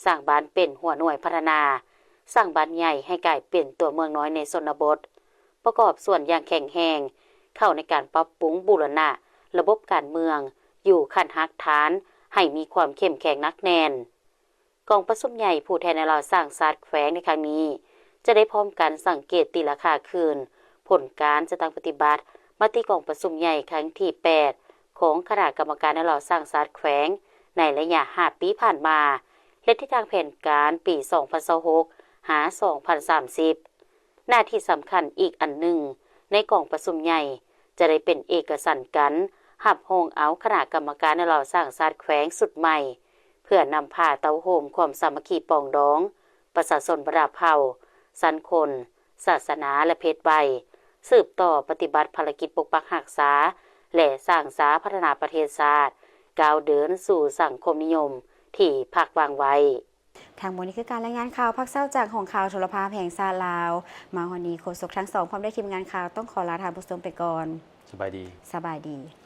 ສ້າງບ້ານເປັນຫົວໜ່ວຍພັດທະນາ, ສ້າງບ້ານໃຫຍ່ໃຫ້ກາຍເປັນຕົວເມືອງນ້ອຍໃນຊົນນະບົດ. ປະກອບສ່ວນຢ່າງແຂງແຮງເຂົ້າໃນການປັບປຸງບູລະນະລະບົບການເມືອງຢູ່ຂັ້ນຮາກຖານໃຫ້ມີຄວາມເຂັ້ມແຂງໜັກແໜ້ນ. ກອງປະຊຸມໃຫຍ່ຜູ້ແທນແນວລາວສ້າງຊາດແຂວງໃນຄັ້ງນີ້ ຈະໄດ້ພ້ອມກັນສັງເກດຕີລາຄາຄືນຜົນການຈັດຕັ້ງປະຕິບັດມະຕິກອງປະຊຸມໃຫຍ່ຄັ້ງທີແປດ ຂອງຄະນະກຳມະການແນວລາວສ້າງຊາດແຂວງ ໃນໄລຍະຫ້າປີຜ່ານມາ ແລະ ທິດທາງແຜນການປີສອງພັນຊາວຫົກ ຫາ ສອງພັນສາມສິບ. ໜ້າທີ່ສຳຄັນອີກອັນໜຶ່ງໃນກອງປະຊຸມໃຫຍ່ ຈະໄດ້ເປັນເອກະສັນກັນຮັບຮອງເອົາຄະນະກຳມະການແນວລາວສ້າງຊາດແຂວງຊຸດໃໝ່ ເພື່ອນຳພາເຕົ້າໂຮມຄວາມສາມັກຄີປອງດອງປະຊາຊົນບັນດາເຜົ່າ, ຊັ້ນຄົນ, ສາສະໜາ ແລະ ເພດໄວ, ສືບຕໍ່ປະຕິບັດພາລະກິດປົກປັກຮັກສາ ແລະ ສ້າງສາພັດທະນາປະເທດຊາດ, ກ້າວເດີນສູ່ສັງຄົມນິຍົມທີ່ພັກວາງໄວ້. ທັງໝົດນີ້ຄືການລາຍງານຂ່າວພາກເຊົ້າຈາກຫ້ອງຂ່າວໂທລະພາບແຫ່ງຊາດລາວ. ມາຮອດນີ້ໂຄສົກທັງສອງພ້ອມດ້ວຍທີມງານຂ່າວຕ້ອງຂໍລາທ່ານຜູ້ຊົມໄປກ່ອນ. ສະບາຍດີ. ສະບາຍດີ.